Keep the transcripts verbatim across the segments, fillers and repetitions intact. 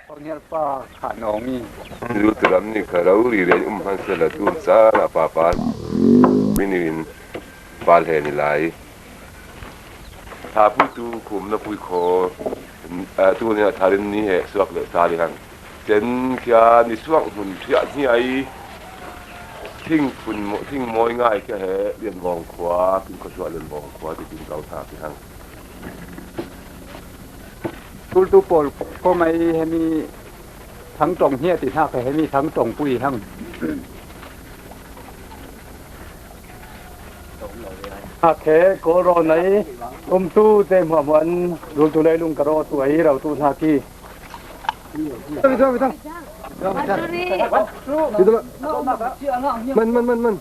Kawhnial pa kha nawng i. Zultu ram ni kha rori le um hmansela tu sana papa. Minin pal he ni lai. Thapuitu khumna pui kho, a, tuni a tharin ni he suak le sa ding hang. Cen khia ni suak hmun thiah hniai. Thing phun mo-, thing mawi ngai khia he Lianvawng khua, kin khuasuah Lianvawng khua ti kin kau tha ki hang. Tultu pawl khawmai hemi Thangtawng hnia ti hnak he hemi Thangtawng pui hang. Hnak he Kawlrawn ai umtu te hmuahhmuah an zultu leilung ka rawtu ai rautu hnak hi. Man, man, man, man.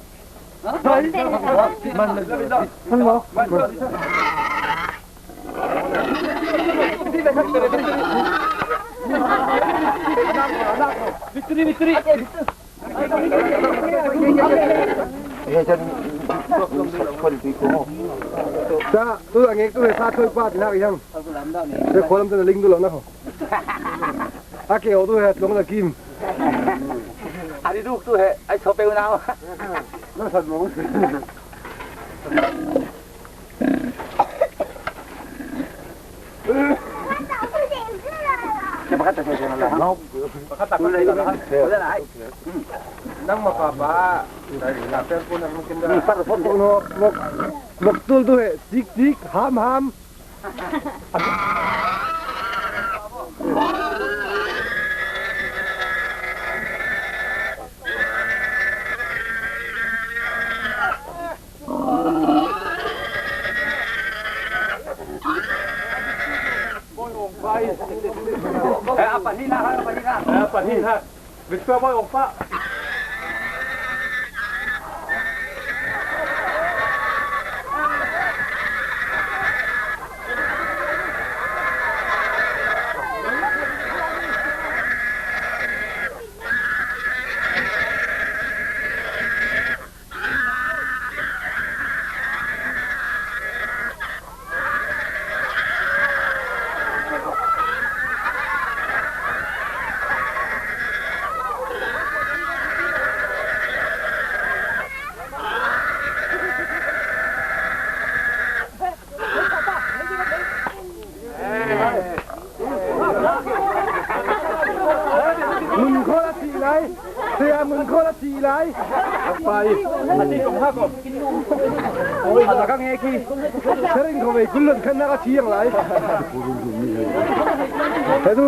Sa, tu a ngek tu he sa thoi pa ti nak i hang. Te kholam te na ling tu lo na ho. A ke o tu he tlong na kim. A di duk tu he, ai so peu na. Na san mo. Nang ma papa. Nok, nok, nok tul tu he, tik, tik, ham, ham. Mun khol a thih lai. Saya mun khol a thih lai. Pai. A la ka nge khi. Sering ko ve kulun kan na ka thiang lai. He tu.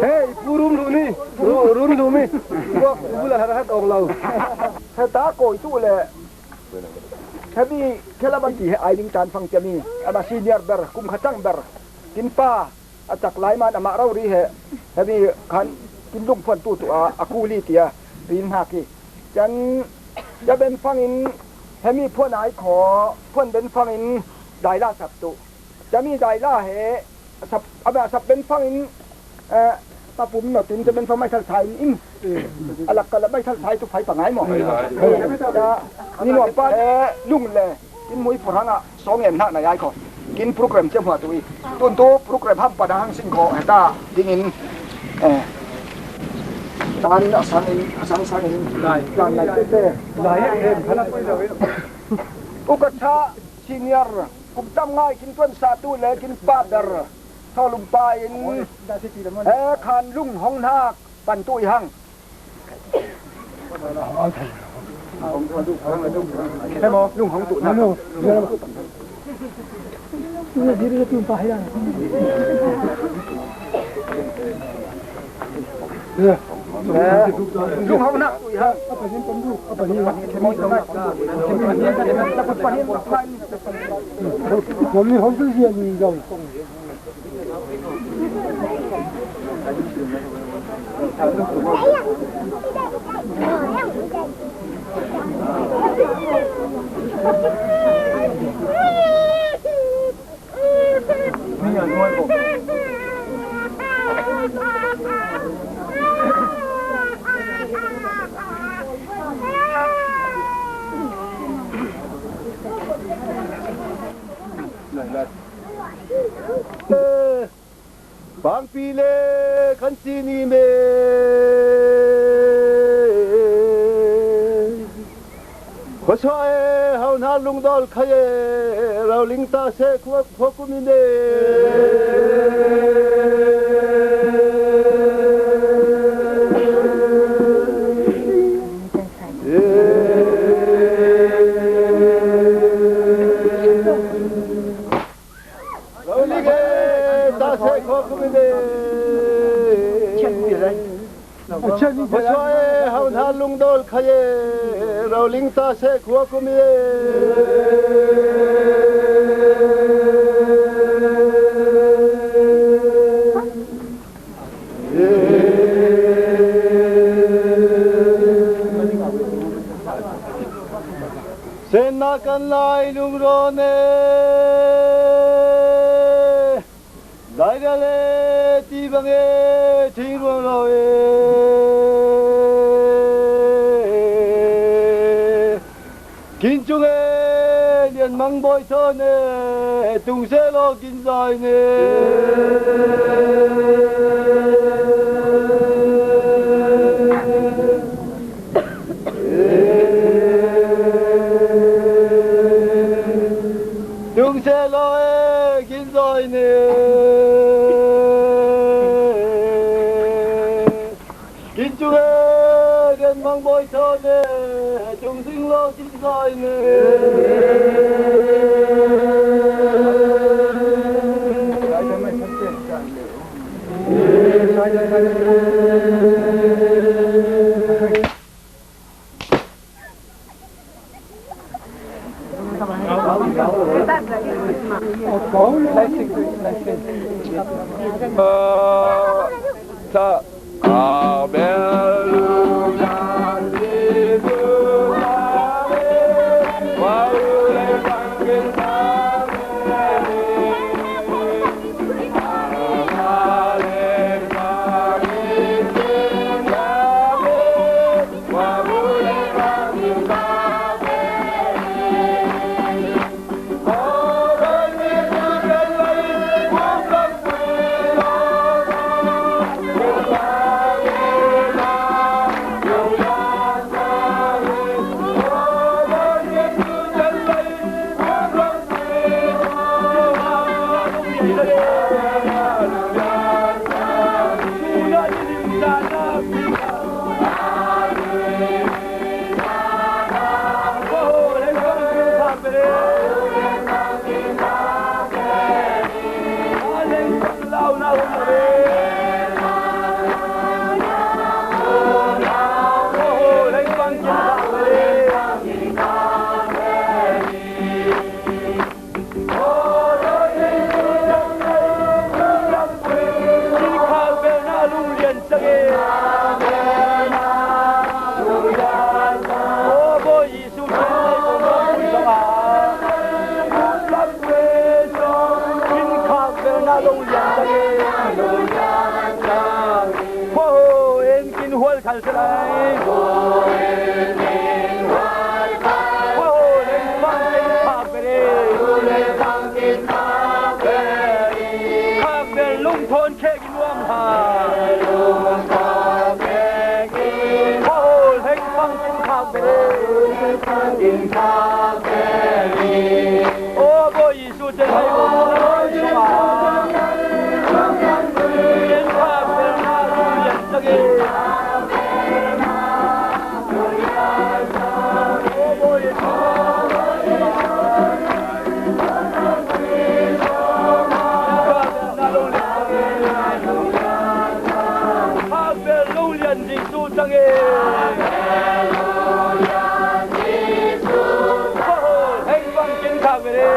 He, i pu rum lu ni. Ru-, rum lu mi. Buak bula harahat ong lau. He ta ko i tu le. He mi khela ban ti he ai ning tan fang tia mi. Ama senior ber, kum kha chang ber. Kin pa. A chak lai man amah rori he, hemi khan kin lungphuantu tu a, a kuli tia rin hna khi. Chan ca ben fangin hemi phuan ai kho, phuan ben fangin daila sap tu. Cami daila he, a sap, a sap ben fangin, eh, papum no tin ca ben fang mai thal sa in, in. A lak ka la mai thal sa tu fai pa ngai mo. Fai, fai. Eh, ta, ni nuam pa, eh, lung le. Kin mui purhang ah song em hnak na yai kho. Kin program ciam hua tu i. Tun tu program ham pan a hang sing kho heta dingin. Eh. Tan a sang in, a sang sang in. Lai. Tan lai te te. Lai em em. Ukatha senior. Kum tam ngai kin tuan sa tu le kin pa ber. Tholum pa in. Eh, khan lung hong hnak. Pan tu i hang. Pangpi le kan ci ni me. Khosua e, hau hna lungdol khai e, rau ling ta se khua, khua kum in e. Rau ling e, ta se khua kum in e. Khosua e, hau hna lungdol khai e, rau ling ta se khua kum in e. Sen na kan lai lungro ne. Dai da le ti bang e, thing ruang lo e. Kin cung e, lian mang bawi thaw ne, tung se law kin zai ne. Tung se law e, kin zai ne. Kin cung e, lian mang bawi thaw ne, tung sing law kin zai ne. Khakbel lungthawn khek in nuam hna. Khua heng fang kin khakbel. Aw Bawi Jesuh, tel hei ko. Ken khakbel na lunglen tak e. Khakbel lunglen Jesuh tang e. Heng bang kin khakbel e.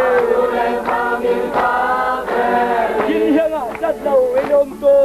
Kin hiang ah tat lo ei om tu.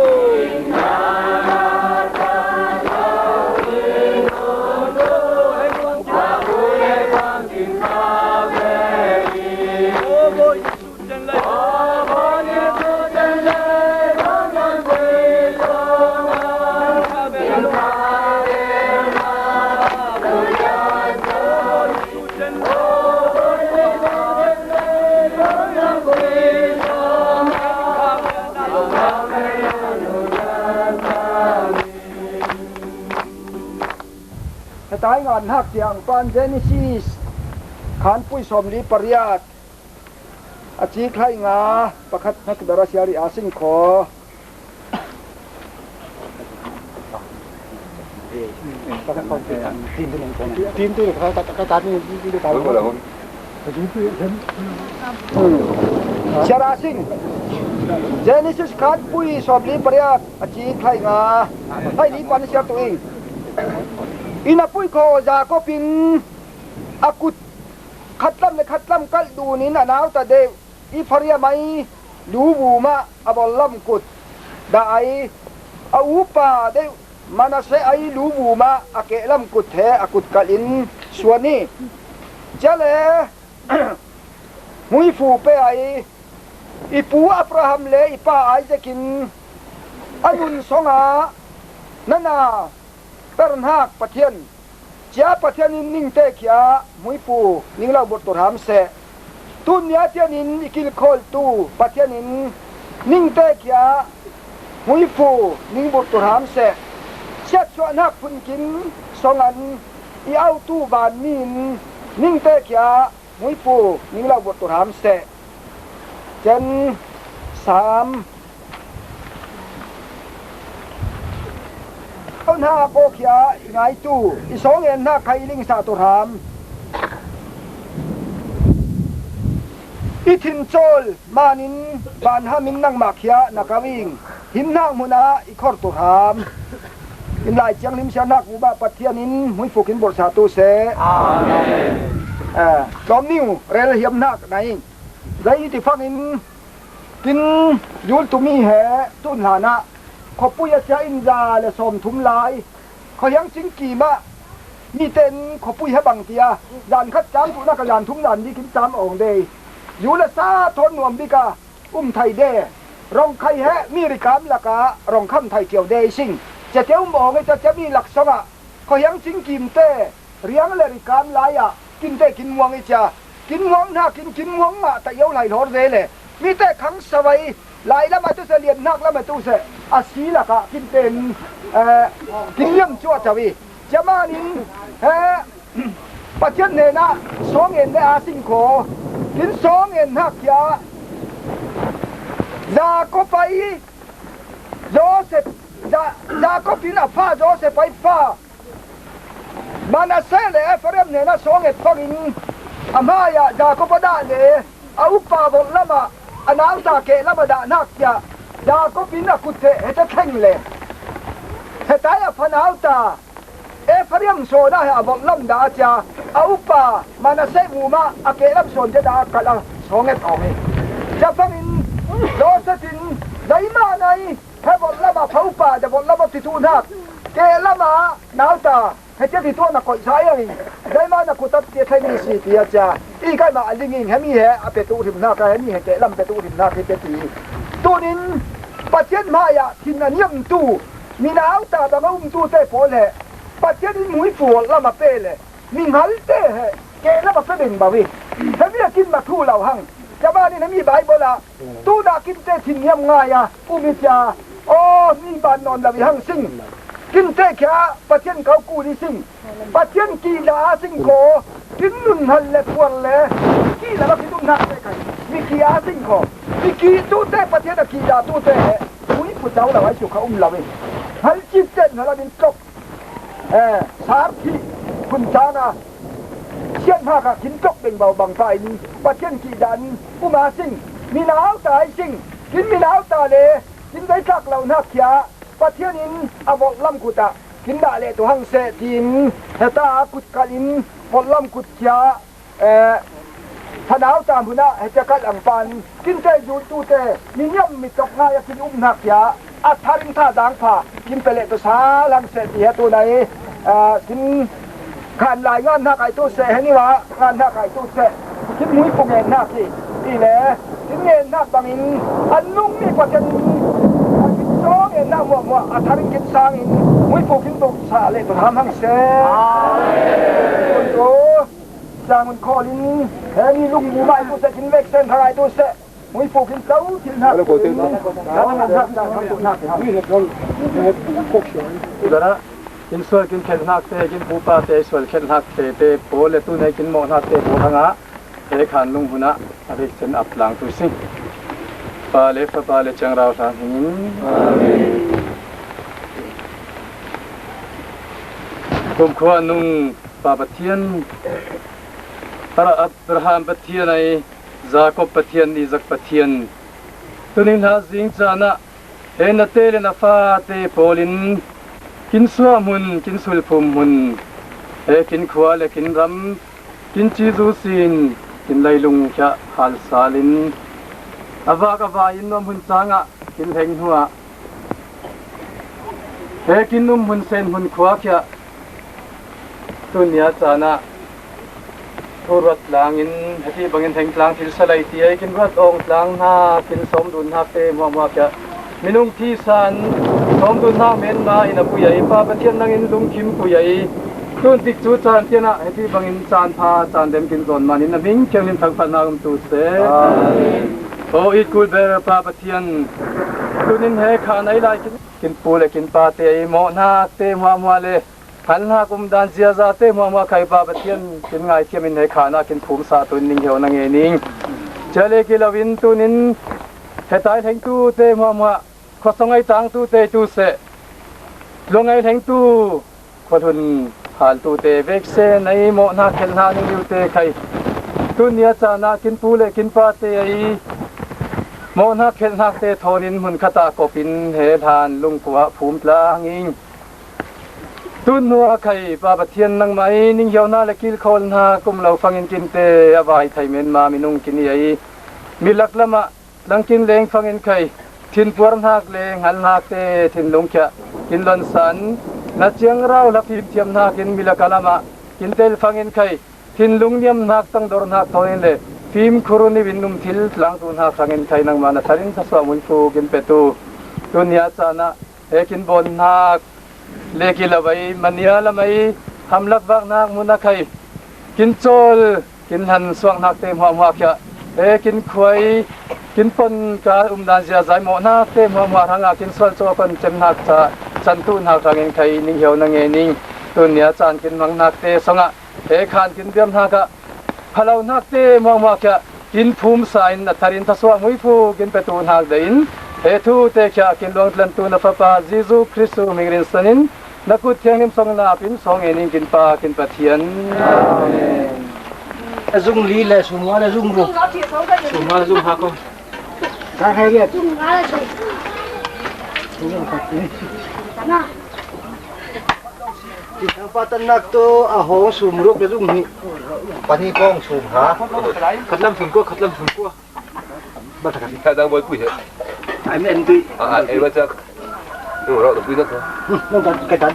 Taingan hak tiang pan Genesis khanpui sawmli pariat a cik hlai nga pakhat hnak ber a siari a sing khaw. Siara sing Genesis khanpui sawmli pariat a cik hlai nga hlai li pan siar tu ing. Inn a pui khaw Jakob in a kut khatlam le khatlam kalh dunin a nauta deuh i phariam ai lu vum ah a vollam kut dah ai a upa deuh Manasseh ai lu vum ah a kehlam kut he a kut kalh in suan i cia le hmuifu pe ai i pu Abraham le i pa Isaac in a nun song ah na na perhnak Pathian cia Pathian in ningte khia hmuipu ning lo burh tu hram seh. Tun nia tian in i kilkhawltu Pathian in ningte khia hmuifu ning burh tu hram seh. Siatsuahnak phunkim song an i autu vanmi in ningte khia hmuipu ning lo burh tu hram seh. Cen sam Hna kawkhia i ngaitu i sawngen hna khai i lingsah tu hram. I thincawl manin vanham in nangmah khia na kau ing. Him hnak hmun ah i khor tu hram. In Lai Thianghlim siarhnak vumah Pathian in hmuifuk in burhsa tu seh. Amen. Eh, tlawm ning rel hiam hnak na ing. Zei ti fangin kin yul tumi he tun hlanah khuapui a cia in za le sawmthum lai khuahiang cingkim ah miten khuapui he bang tia zan khat cam tuhnak a zan thum zan bik in cam awng dei. Yul a sa thawn nuam bik a um thai de. Rongkhai he mi rikam lakah rongkham thai cio de sing. Cia tia um awng i cia cia mi laksawng ah khuahiang cingkim te riang le rikam lai ah kinte kin muang i cia kin muang hna kin kin muang mah ta io lai hlawr ve le mite khang savai lai lam a tu se lian hnak lam a tu se a si lakah kinte in, eh, kin liam cuah co i cia manin he Pathian hnenah sawngen le a sing khaw kin sawngen hnak khia Jakob ai Joseph Ja- Jakob in a fa Joseph ai fa Manasseh le Ephraim hnenah sawnget fangin a hmaiah Jakob a dah le a upa volh lamah a nauta keh lamah dah hnak tiah Jakob in a kut he heta thleng le hetai a pha nauta Ephraim sawn ah he a volh lam dah a cia a upa Manasseh vumah a keh lam sawn tiah dah a kalh a sawnget awng hi. Cia fangin Joseph in zeimah nai he volh lamah pha upa dah volh lamah titu hnak keh lamah nauta Hetiang hi tuah na koih sa iang in, zeimah na kut a ti a thleng mi si ti a cia. I kaimah a ling in hemi he a petu hrimhnak a hemi he kehlam petu hrimhnak hi te ti. Tunin Pathian hmaiah thin a niamtu, minau ta bang a umtu te pawl he Pathian in hmuifu lam a pe le, mingalte he kehlam a pe beng bau hi. Hemi a kin ma thu lo hang. Cia ban in hemi Baibal ah Tunah kinte thinniam ngai a um i cia, aw, mi ban nawn lo i hang sing. Kinte khia Pathian kau kul i sing. Pathian kihdah a sing kaw, kin nun hal le puar le kihlah a kin um hnak te kai. Mi kih a sing kaw, mi kih tute Pathian a kihdah tute he, mui phu cau lo a i suk kha um lo i. Hal cit ten hal a min tlok. Eh, sar thih hun caan a siat hnak ah kin tlok beng bau bang pah in Pathian kihdah in um a sing, minau ta i sing, kin minau ta le kin zeitlak lo hnak khia Pathian in a volh lam kut ah kin dah leh tu hang seh tiin heta kut kalh in volh lam kut khia Eh, fanau ta hmun ah hetiakalh ang pan kinte zultute mi niam mi tlok ngai a kin um hnak tiah a tharing tha dang pha kin pe leh tu sal hang seh ti he tunai, eh, kin khan lai ngan hnak ai tu seh, heni wah ngan hnak ai tu seh, kin mui pu ngen hnak hi ti le kin ngen hnak bangin an nung mi Pathian in a kin caw ngen hnak muahmuah a tharing kin sang in mui pu kin tuk sa leh tu ham hang seh. Amen. Cang un khawl in, he ni lung mu mai tu seh, kin vek sen thang ai tu seh. Mui pu kin tau thil hnak tu in, kan hnak hnak hnak tu hnak hnak. Zara. kin sual kin khelhnakte, kin pupate sual khelhnakte te pawl le tun he kin mawhnakte pawl hangah he khan lunghunah a vekcin ap tlang tu sing. Pa le Fapa le Ciangrau Hla hmingin. Amen. Kumkhua nung Pa Pathian, Abraham Pathian ai, Jakob Pathian, Isak Pathian, tunin hla zing canah he nate le na fate pawlin kin suah hmun, kin sulphum hmun, he kin khua le kin ram, kin cizu sin, kin leilung khia halsalin a vak a vai in nuam hun cangah kin leng hnuah he kin um hmun sen hmun khua khia tun nia canah thu ruat tlangin heti bangin thengtlang thil salai ti ai kin ruat awng tlang hna kin sawmdun hnak te hmuahhmuah khia minung thisan sawmdun hnak menma in a pui ai Pa Pathian nangin lungkhim pui ai. Tun tikcu caan tianah heti bangin caan pha caan dem kin zawn manin a hming thianghlim thangphat hna um tu seh. Amen. Aw it kulber Pa Pathian, tunin he khan ai lai kin, kin pu le kin pate ai mawhnak te hmuahhmuah le halnak umdan ziaza te hmuahhmuah khai Pa Pathian kin ngaithiam in he khan ah kin phumsah tun ning heo na ngei ning. Cia le ki loin tunin he tai hlengtu te hmuahhmuah khuasawng ai tangtu te tu seh. Luang ai hlengtu khualhun haltu te vekse na i mawhnak khelhnak ning liu te khai tun nia caan ah kin pu le kin pate ai mawhnak khelhnak te thawn in hmun khat ah kop in he hlan lungkua phum tlang ing. Tun hnu ah khai Pa Pathian nangmah i ning hio hna le kilkhawl hna kum lo fangin kin te a vai thai menma minung kin i ai. Milak lamah tlangkin leng fangin khai thinpuar hnak le hngal hnak te thinlung khiah kin lonsan na ciangrau hla fim thiam hnakin milak a lamah kin tel fangin khai thinlung niam hnak tangdor hnak thawn in le fimkhur niwin um thil tlangtu hnak hrangin khai nangmah na tharin thasuah hmun fu kin petu tun nia caan ah he kin bawn hnak le ki lo ai mania lam ai hamlak vak hnak hmun a khai kin cawl kin hlan suak hnak te hmuahhmuah khiah he kin khuai kin pon ka umdan ziazai mawh hnak te hmuahhmuah hrangah kin sual cawk kon cem hnak ca cantu hnak hrangin khai ning hio na ngei ning tun nia caan kin hmang hnak te songah he khan kin biam hnak ah phalo hnak te hmuahhmuah khiah kin phumsa in a tharin thasuah hmuifu kin petu hnak dei in he thu te khiah kin luangtlantu na Fapa Jesuh Khrih hming rinsan in na kut thianghlim song na apin song e ning kin Pa kin Pathian. Amen. A zung li le sum nga le zung ru. Sum nga le zung ha ko. Ka hai le. Thangpa tannak tu a hawng sum ruk le zung hnih. Pahnih kong sum ha. Khatlam sum kua, khatlam sum kua. Ba thakhat. Thadang boy pui he. Ai men tui. Ah, ah, eh, ba chak. Nung rau pui nak. Nung tan, kai tan.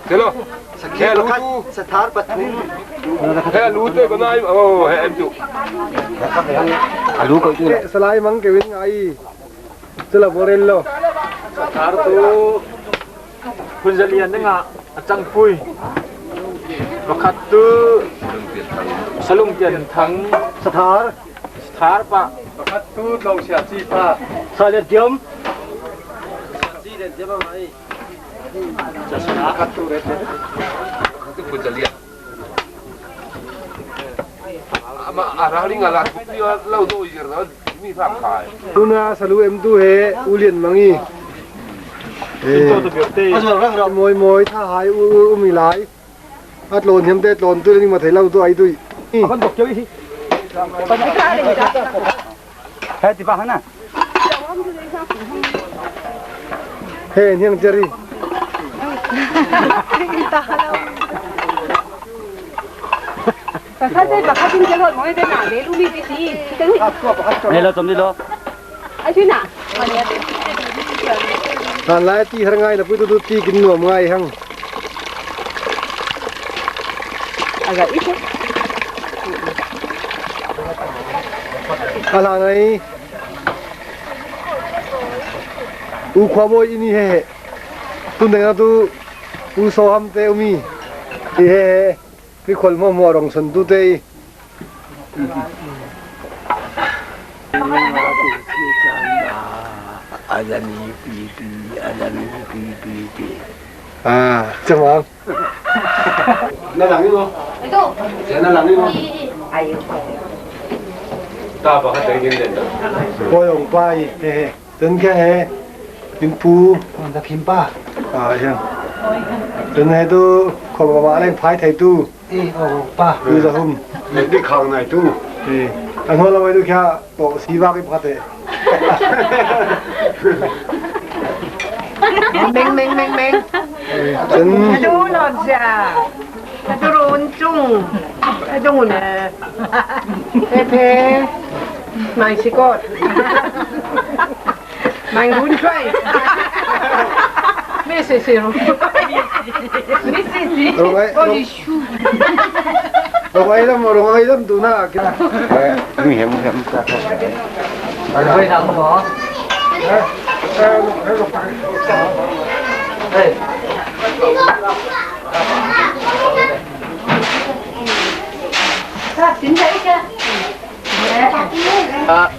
Hello. He, lu tu. Sathar pathum. He, lu tu, ko nai, oh, he, em tu. Alu ko tu. Salai mang kewin ngai. Tula borel lo. Sathar tu. Kun zalian nga a changpui. Pakhat tu. Salung pian thang. Sathar. Sathar pa. Pakhat tu, tlong sia chi pa. Sa le diam. Sa chi le diam mai. Tuna salu em tu he u lian mangi. Mawi mawi tha hai u u um i lai. A tlawn hiam te tlawn tu ning ma thei lo tu ai tu. He ti pa hana. He niang cheri. Pakhat te pakhat in ke lot mong te na le lu mi ti si. He lo tom di lo. Ai tu na. Nan lai ti har ngai na pui tu tu ti kin nuam ngai hang. Aga ite. Ala ngai. U khua boi ini he he. Tun deng tu u so ham te umi. I he he. Pi khol mo mo rong son tu te i. A, cuma. Na lang ni mo. Ito. Siya na lang ni mo. Tapa ka tayo din din. Boy, ang pai. He, he. Tun ke he. Min pu. Ang takim pa. A, yan. Tun he tu, ko ba ba leng pai thai tu. E, o, pa. Ni za hum. Ni di khang nai tu. E. Ang hola mai tu kya. Tawh si vak i pakhat e. Meng, meng, meng, meng. Cun ka tu lawn sia. Ka tu run cung. Ka tu ngun. Phe, phe. Mai si kot. Mai run cuai. Mesi si run. Mesi si. Rung ai, rung. Rung ai lam, rung ai lam tu na. Nguy hiểm, nguy hiểm. A,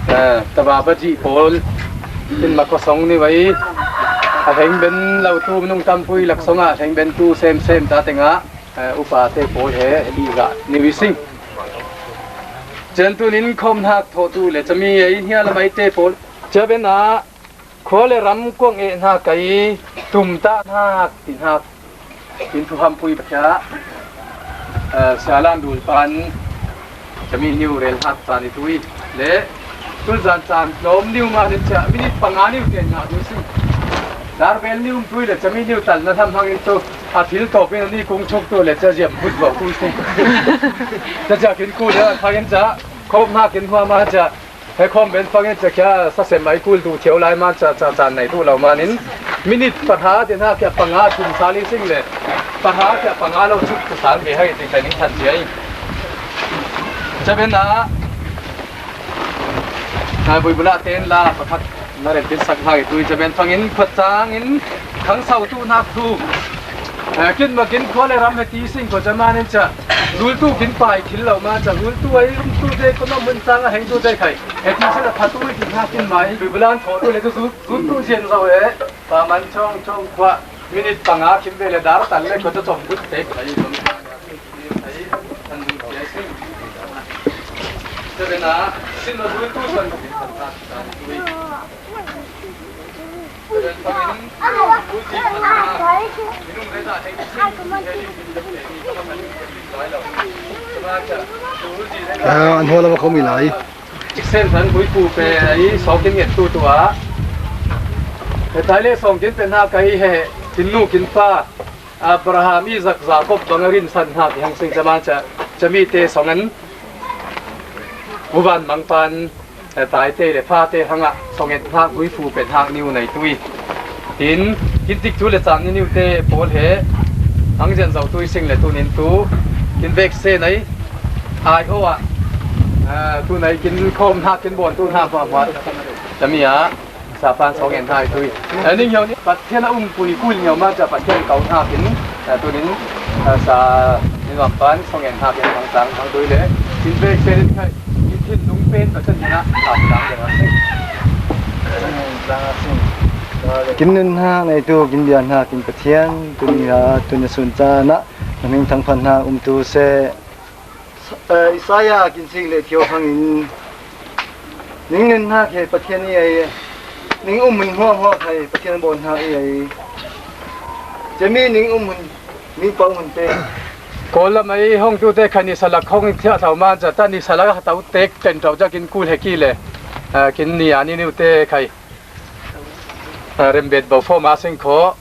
eh, taba ba ji pawl in ma khuasawng ni vai. A hleng ben lo tu minung tampui laksawng ah hleng ben tu sem sem ta tengah, eh, upa te pawl he i gah ni ui sing. Cun tunin khawmhnak thawhtu le cami ei hnia le mai te pawl cia ben ah khua le ram kuang eh hna kai tum ta hnak ti hnak. In thuham pui pakhat, eh, Sialan Dul pan cami niu rel hnak caan i tui le tulzan caan tlawm niu mah nin cia minit panga niu ten ngah tu si. Darbel niu um tui le cami niu tal na hlam hang in tu a thil tawp in a ni kung chuk tu le cia ziam hut lo tu si. Cia cia kin ku le an phak in cia khawp hnak in hua mah cia He khawm ben fangin cakhia sasem ai kul duh thio lai man ca, ca caan nei duh lo manin minit pahra te hna kia panga thum sal i sing le pahra kia panga lo chuk tu sal ve hai ti kai ning than cia i. Ca ben ah, ah, buibula ten la pakhat na rem tin sak hna i tui ca ben fangin khuat cang in khang sau tu hnak thu. Eh, kin makin khua le ram he ti sing ko ca manin ca zultu kin pai thil lo ma ca zultu ai umtu te ko na mun cang a heng tu te khai. He ti sila phatu i ti hna kin mai. Bibilan thaw tu le tu zu, zu tu zian zo e. Pa man chong chong khua. Minit panga kim ve le dar tal le ko ta chom gut te khai. An du te sing. Te na, sin lo zu tu san. Ah, an hua lam a kho mi lai. Sen than bui pu pe ai sawng kin nget tu tu a. He tai le sawng kin pe hna kai he kin nu kin pa Abraham, Isaac, Jacob bang a rin san hna ti hang sing ca man ca, ca mi te sawng an uvan mang pan. Eh, taite le fate hrangah sawng et hnak, huifu pe hnak niu nei tui. Tin, kin tik cu le caan niu te pawl he hang zian zo tui sing le tunin tu kin vek se nei ai aw ah, eh, tu nei kin khawm hnak kin bawn tu hna hmuahhmuah. Tami ah, sapan sawng et hna i tui. Eh, ning hio nih, Pathian a umpui kul hniau ma ca Pathian kau hnakin, eh, tunin, eh, sa, ni nuam pan sawng et hnakin hmang tlang hmang tui le, in vek pen in khai, in thinlung pen Pathian hmina a tlang ding a si. Kin nun hna neitu, kin bia hna, kin Pathian, tuni a, tun a sun caan ah, na hming thangphan hna umtu seh. Eh, Isaiah kin sing le thio hmangin, ning nun hna khi Pathian i ei, ning um hmun hmuahhmuah khai Pathian bawn hna i ei. Cemi ning um hmun, ning paoh hmun te. Kawl lam ei hong tu te khan i salak hong thiah thlau man ca ta ni salak a to tek ken to ca kin kul he ki le, eh, kin ni a ni niu te khai, eh, rembet bo fawm a sing kho,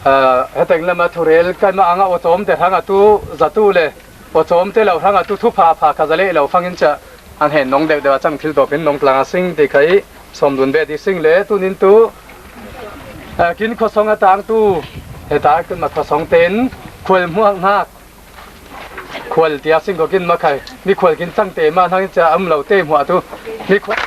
eh, heteng lam a thurel kan ma ang a awtawm te hrang a tu za tu le, Pawcawm te lo hrang a tu thupha pha kha za leh lo fangin ca an hen nong deuh deuh a cang thil dawp in nong tlang a sing ti kha i sawm dun ve ti sing le tunin tu, eh, kin khuasawng a tang tu heta kin ma khuasawng ten khual hmuak hnak khual tia sing ko kin ma khai mi khual kin cang te ma hnang in ca a um lo te hmuah tu mi khual.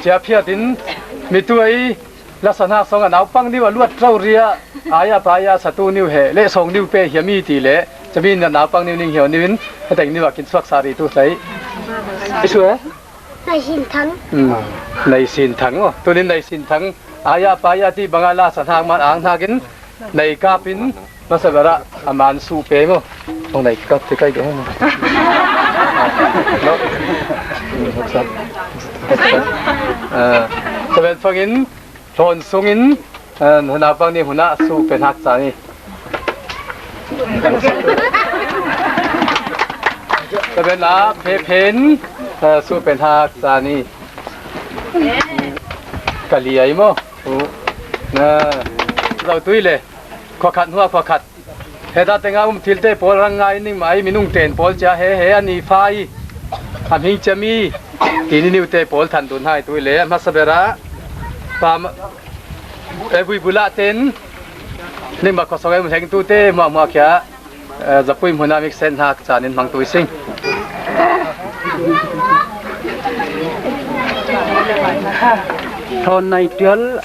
Hia phiatin, mi tuai, lasa hnak sawng a naupang niu a luat rori a, aya paya satu niu he, le sawng niu pe hiam i ti le, cami na naupang niu ning hiau niu in, heteng niu a kin suak sa ri tu hlei. Isu e? Naisin Thang. Hmm. Naisin Thang, oh. Tunin Naisin Thang, aya paya ti banga lasa hnak man ang hnakin, nei kapin, masa bera, a man su pe mo. Ong nei kap ti kai ko. No. Ah, seven fangin, Hlawn sungin, eh, naupang ni huna su pe hnak ca ni. Taben a, phe phen, eh, su pe hnak ca ni. Ka liai mo. U. Na, zo tui le. Khua khat hnuah khua khat. He ta tenga um thilte pawl rang ngai ning mai minung ten pawl cia he he ani fai. Am hing cia mi. Ti ni niu te pawl than dun hai tui le. Masa bera. Pa ma-, e bui bula ten. Ning ma khosong em heng tu te ma ma kia. Eh, zapui hmuna mik sen hak chan in hmang tui sing. Thon nai tial.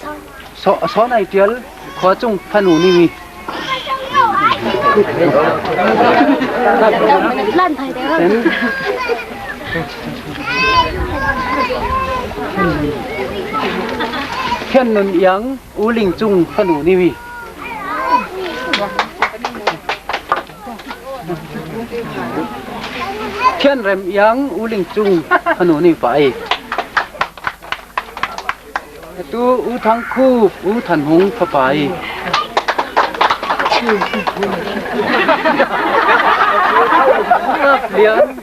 So, so nai tial khua cung fanu ni mi. Khian nun yang u ling cung fanu ni mi. Khian rem yang u ling cung fanu ni pa ei. Tu u Thang Khup, u Than Hung fapa i. Lian,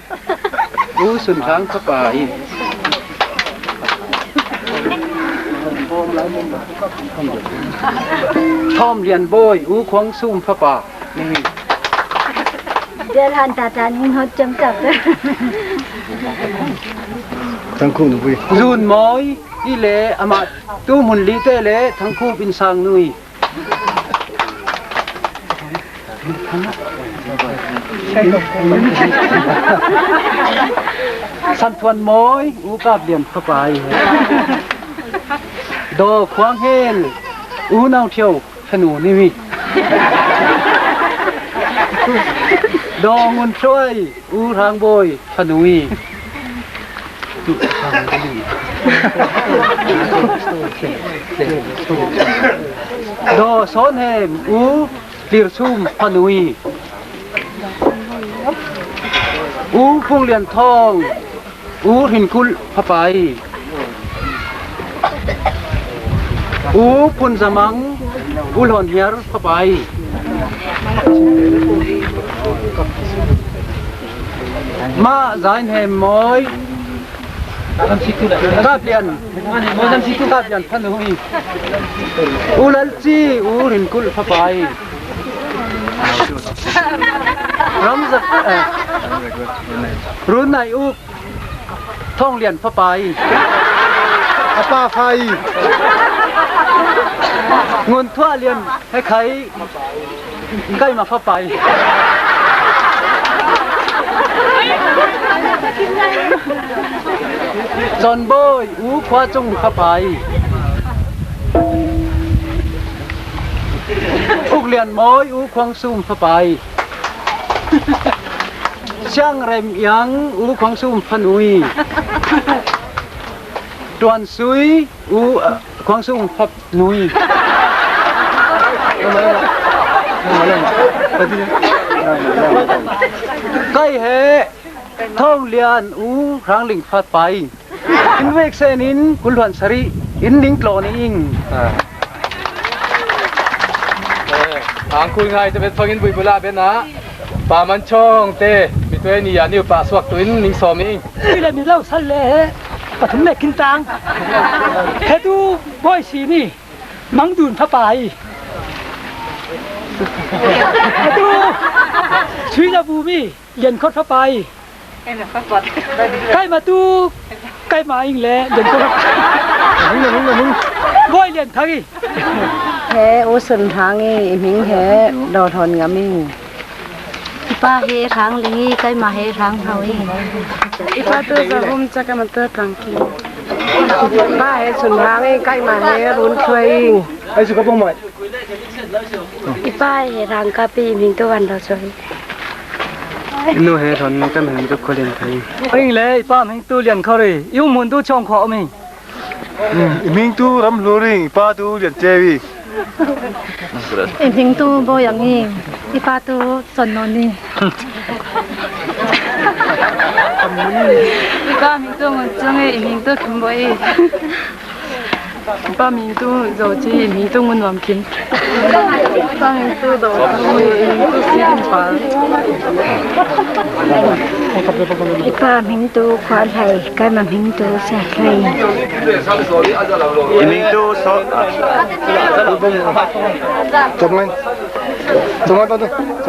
u Sun Thang fapa i. Thawm Lian Bawi, u Khuang Sum fapa. Del han ta ta ning hot cam cam. Thang Khup nu bui. Zun Mawi i le amah tu hmun li te le Thang Khup in sang nui. San Thuan Mawi, u Kap Lian fapa i. Daw Khuang Hel, u Nau Thiau. Fanu ni mi. Daw Ngun Hruai, u Hrang Bawi, fanu i. Daw Sawn Hem, u Lir Sum, fanu i. U Phung Lian Thawng, u Hrin Kulh fapa i. U Phun Zamang, u Hlawn Hiar fapa i. Ma Zain Hem Mawi, Kap Lian, Kap Lian fanu i. U Lal Ci, u Hrin Kulh fapa i. Ramzak, eh, Run Nai Uk, Thawng Lian fapa i. A pa fa i. Ngun Thuah Lian, he khai, kai ma fapa i. Chon Bawi, u Khua Cung fapa i. Uk Lian Mawi, u Khuang Sum fapa i. Siang Rem Iang, u Khuang Sum fanu i. Tuan Sui, u, uh, Khuang Sum fanu i. Kai he, Thawng Lian, u Hrang Ling fapa i. In vek sen in kul hluan sari in ning tlaw ni ing. Ah. Eh, ang kul ngai te bet fangin bui bula ben a. Pa Man Chawng te, mi tuai ni a niu pa suak tu in ning sawm ing. Ui le mi lo sal le he. Pathum le kin tang. He tu boy si ni. Mang dun fapa i. He tu. Sui na bu mi. Lian khot fapa i. Kai ma tu, kai ma ing le, lian ko. Hung, hung, hung. Bawi Lian Thang i. He, u Sun Thang i, i hming he, Daw Thawn Ngam i. I pa he Hrang Ling i, kai ma he Hrang Hau i. I pa tu Za Hum, ca kai ma tu Tlang Kim. Pa he Sun Hang ing, keima he Run Thluai ing. Ai, su ka pong mai. I pa he Rang Kap pi, i hmingtu Van Lo Suai. I nu he Thon, keima hmingtu Khualian Thai. Ing le, i pa hmingtu Lian Khor ing, i um hmun tu Chawng Khua um ing. I hmingtu Ram Hlur ing, i pa tu Lian Ceu ing. I hmingtu Bawi Ang ing, i pa tu Son Non ing. I pa hmingtu Ngun Cung ing, i hmingtu Kim Bawi ing. I pa hmingtu Zo Ci, i hmingtu Ngun Nuam Kim. I pa hmingtu Do Tung ing, i hmingtu Si Din Pal. I pa hmingtu Khua Hlai, keima hmingtu Sia Hlai. I hmingtu So, Chom ngai. Chom ngai, chom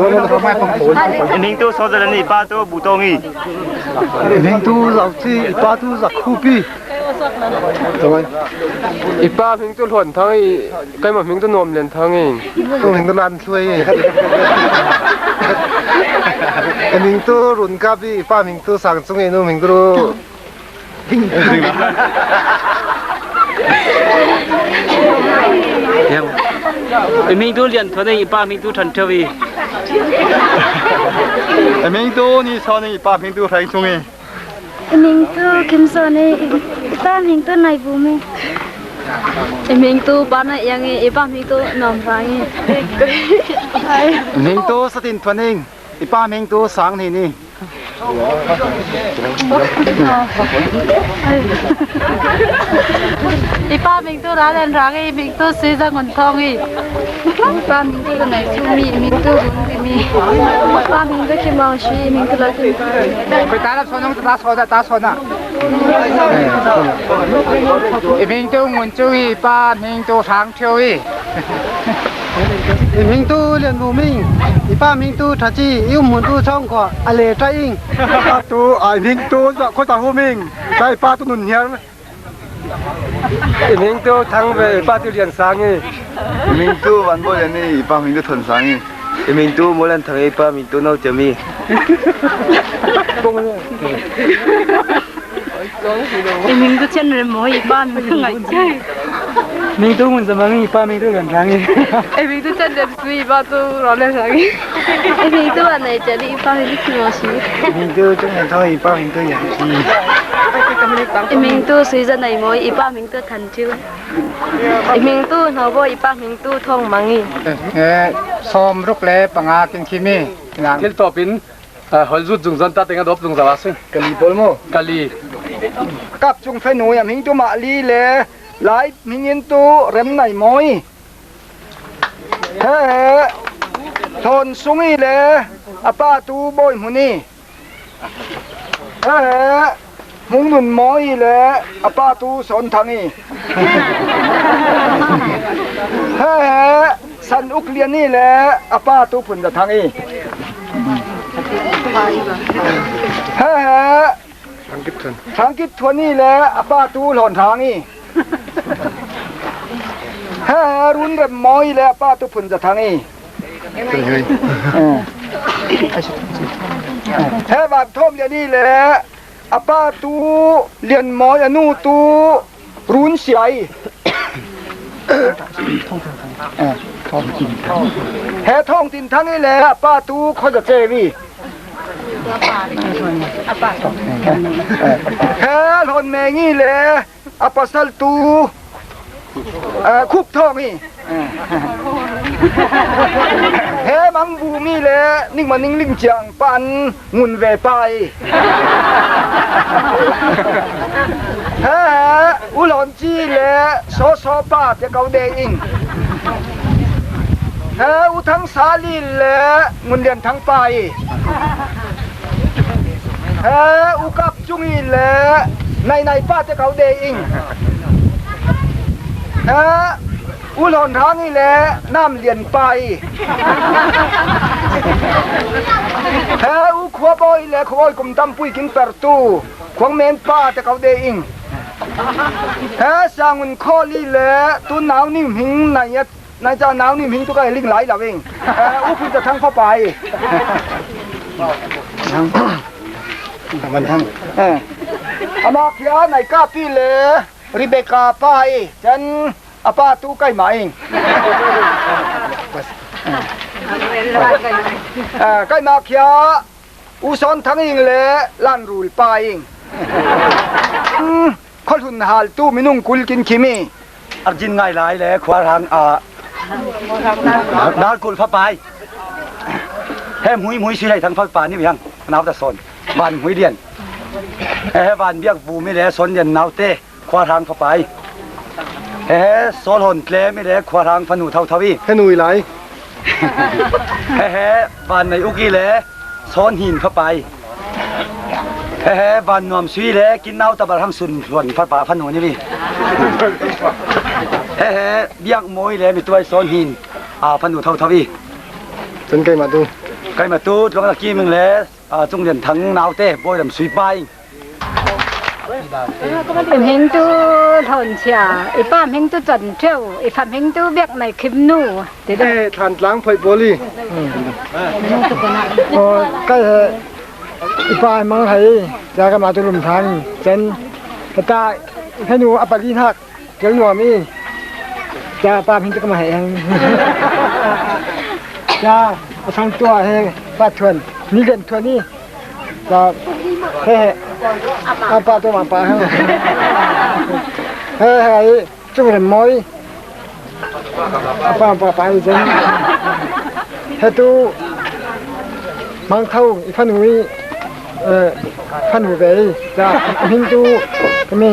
ngai, chom ngai. I hmingtu So Za Lian ing, i pa tu Bu Tawng ing. I hmingtu Zo Ci, i pa tu Za Khup ing. Chom ngai. I pa hmingtu Hluan Thang ing, keima hmingtu Nuam Lian Thang ing. Hmingtu Lan Thluai ing. I hmingtu Run Kap ing, i pa hmingtu Sang Cung ing, i nu hmingtu I hmingtu Lian Thuan ing, i pa hmingtu Than Theu ing. I hmingtu Ni Sawn ing, i pa hmingtu Hreng Chung ing. I hmingtu Kim Sawn ing, i pa hmingtu Nai Bum ing. I hmingtu Pa Nai Iang ing, i pa hmingtu Nuam Hrang ing. I hmingtu Sa Tin Thuan ing, i pa hmingtu Sang Hni ing. I pa hmingtu Ra Lian Rang ing, i hmingtu Suiza Ngun Thawng ing. I pa hmingtu Nai Sum ing, i hmingtu Run Dim ing. I pa hmingtu Kim Aung Sui, i hmingtu Lo Kim Pal. Koi ta lap sawn ung, ta sawn a, ta sawn a. I hmingtu Ngun Cung ing, i pa hmingtu Sang Theu ing. I hmingtu Lian Vum ing, i pa hmingtu Tha Ci, i um hmun tu Chawng Khua, a le ṭai ing. A tu, a hmingtu Za Khua Za Hum ing, ka i pa tu Nun Hiar. I hmingtu Thang Ve, i pa tu Lian Sang ing. I hmingtu Van Bawi Lian ing, i pa hmingtu Thon Sang ing. I hmingtu Mo Lian Thang ing, i pa hmingtu No Cem ing. I hmingtu Chan Rem Mawi, i pa hmingtu Ngai Cem. Hmingtu Ngun Za Mang ing, i pa hmingtu Lian Rang ing. I hmingtu Chan Rem Sui, i pa tu Ro Lian Rang ing. I hmingtu Van Nei Chan ing, i pa hmingtu Kim Aung Sui. Hmingtu Cung Lian Thawng, i pa hmingtu Yang Ci. I hmingtu Sui Za Nei Mawi, i pa hmingtu Than Thil. I hmingtu Hno Bawi, i pa hmingtu Thawng Mang ing. Eh, sawm ruk le panga kin khim ing. Thil tawpin, eh, hol zut zungzan ta teng a dawp zungzal a sing. Kali pawl maw? Kali. Kap Cung Fe Nu, a hmingtu Mah Li le Lai hmingin tu Rem Nai Mawi. He he, Thawn Sung ing le a pa tu Bawi Hmun ing. He he, Hmung Nun Mawi le a pa tu Sawn Thang ing. He he, San Uk Lian ing le a pa tu Phun Za Thang ing. He he, Thang Kip Thuan. Thang Kip Thuan ing le a pa tu Hlawn Thang ing. He he, Run Rem Mawi le a pa tu Phun Za Thang ing. He he. He he, Van Thawm Lian ing le a pa tu Lian Mawi, a nu tu Run Sia ing. He Thawng Tin Thang ing le a pa tu Khaw Za Ceu ing. He Hlawn Meng ing le a pasal tu, eh, Khup Thawng ing. He Mang Vum ing le Ning Ma Ning Ling Ciang pa an Ngun Ve pa ing. He he, U Lawn Ci le Saw Saw pa te ko de ing. He U Thang Sa Li le Ngun Lian Thang pa ing. He U Kap Cung ing le Nai Nai pa te ko de ing. He U Hlawn Thang ing le Nam Lian pa ing. He U Khua Bawi le Khua Bawi kum tam pui kin per tu Khuang Men pa te ko de ing. He Sa Ngun Khawl ing le tu nau ning hming nai a, nai ca nau ning hming tu ka ling lai lo ing. He U Phun Za Thang fa pa ing. He. Ama khia Nai Kap pi le Rebecca pa hi, cen a pa tu keimah ing. Ah, keimah khia U Sawn Thang ing le Lan Rul pa ing. Hmm, khualhun haltu minung kul kin khimi. Arjin ngai lai le khuarang a Nalkul phapai. He mui mui sui lai thang phapai ni biang. Nau ta son. Van mui lian. He he van biak bu mi le son lian nau te. Khuarang phapai. He he sol hon tle mi le khuarang phanu thau thau i. He nui lai. He he van nei uki le. Sawn hin phapai. He he van nuam sui le kin nau tabar hang sun hluan phapa phanu ni mi. He he biak moi le mi tuai sawn hin a phanu thau thau i. Cun keimah tu. Keimah tu tluang la kim le a cung lian thang nau te boi lam sui pa ing. I hming tu Hlawn Chia, i pa hming tu Can Ṭheu, i fa hming tu Biak Nai Khim Nu, ti deuh. Eh, Thlan Tlang Phoih Pawl i. Oh, kai he, i pa hmang hai, ca ka ma tu Lum Thang, Can, ka ta, ka nu a pali hnak, kel nuam i, ca pa hming tu ka ma he hang. Ca, a sang tua he, pa thuan, ni len thuan i, Ka, he, he. A pa tu ma pa hang. He, he, i, cung rem moi. A pa, pa, pa, i zen. He tu, mang thau, i fanu i, eh, fanu ve i. Ca, min tu, kami.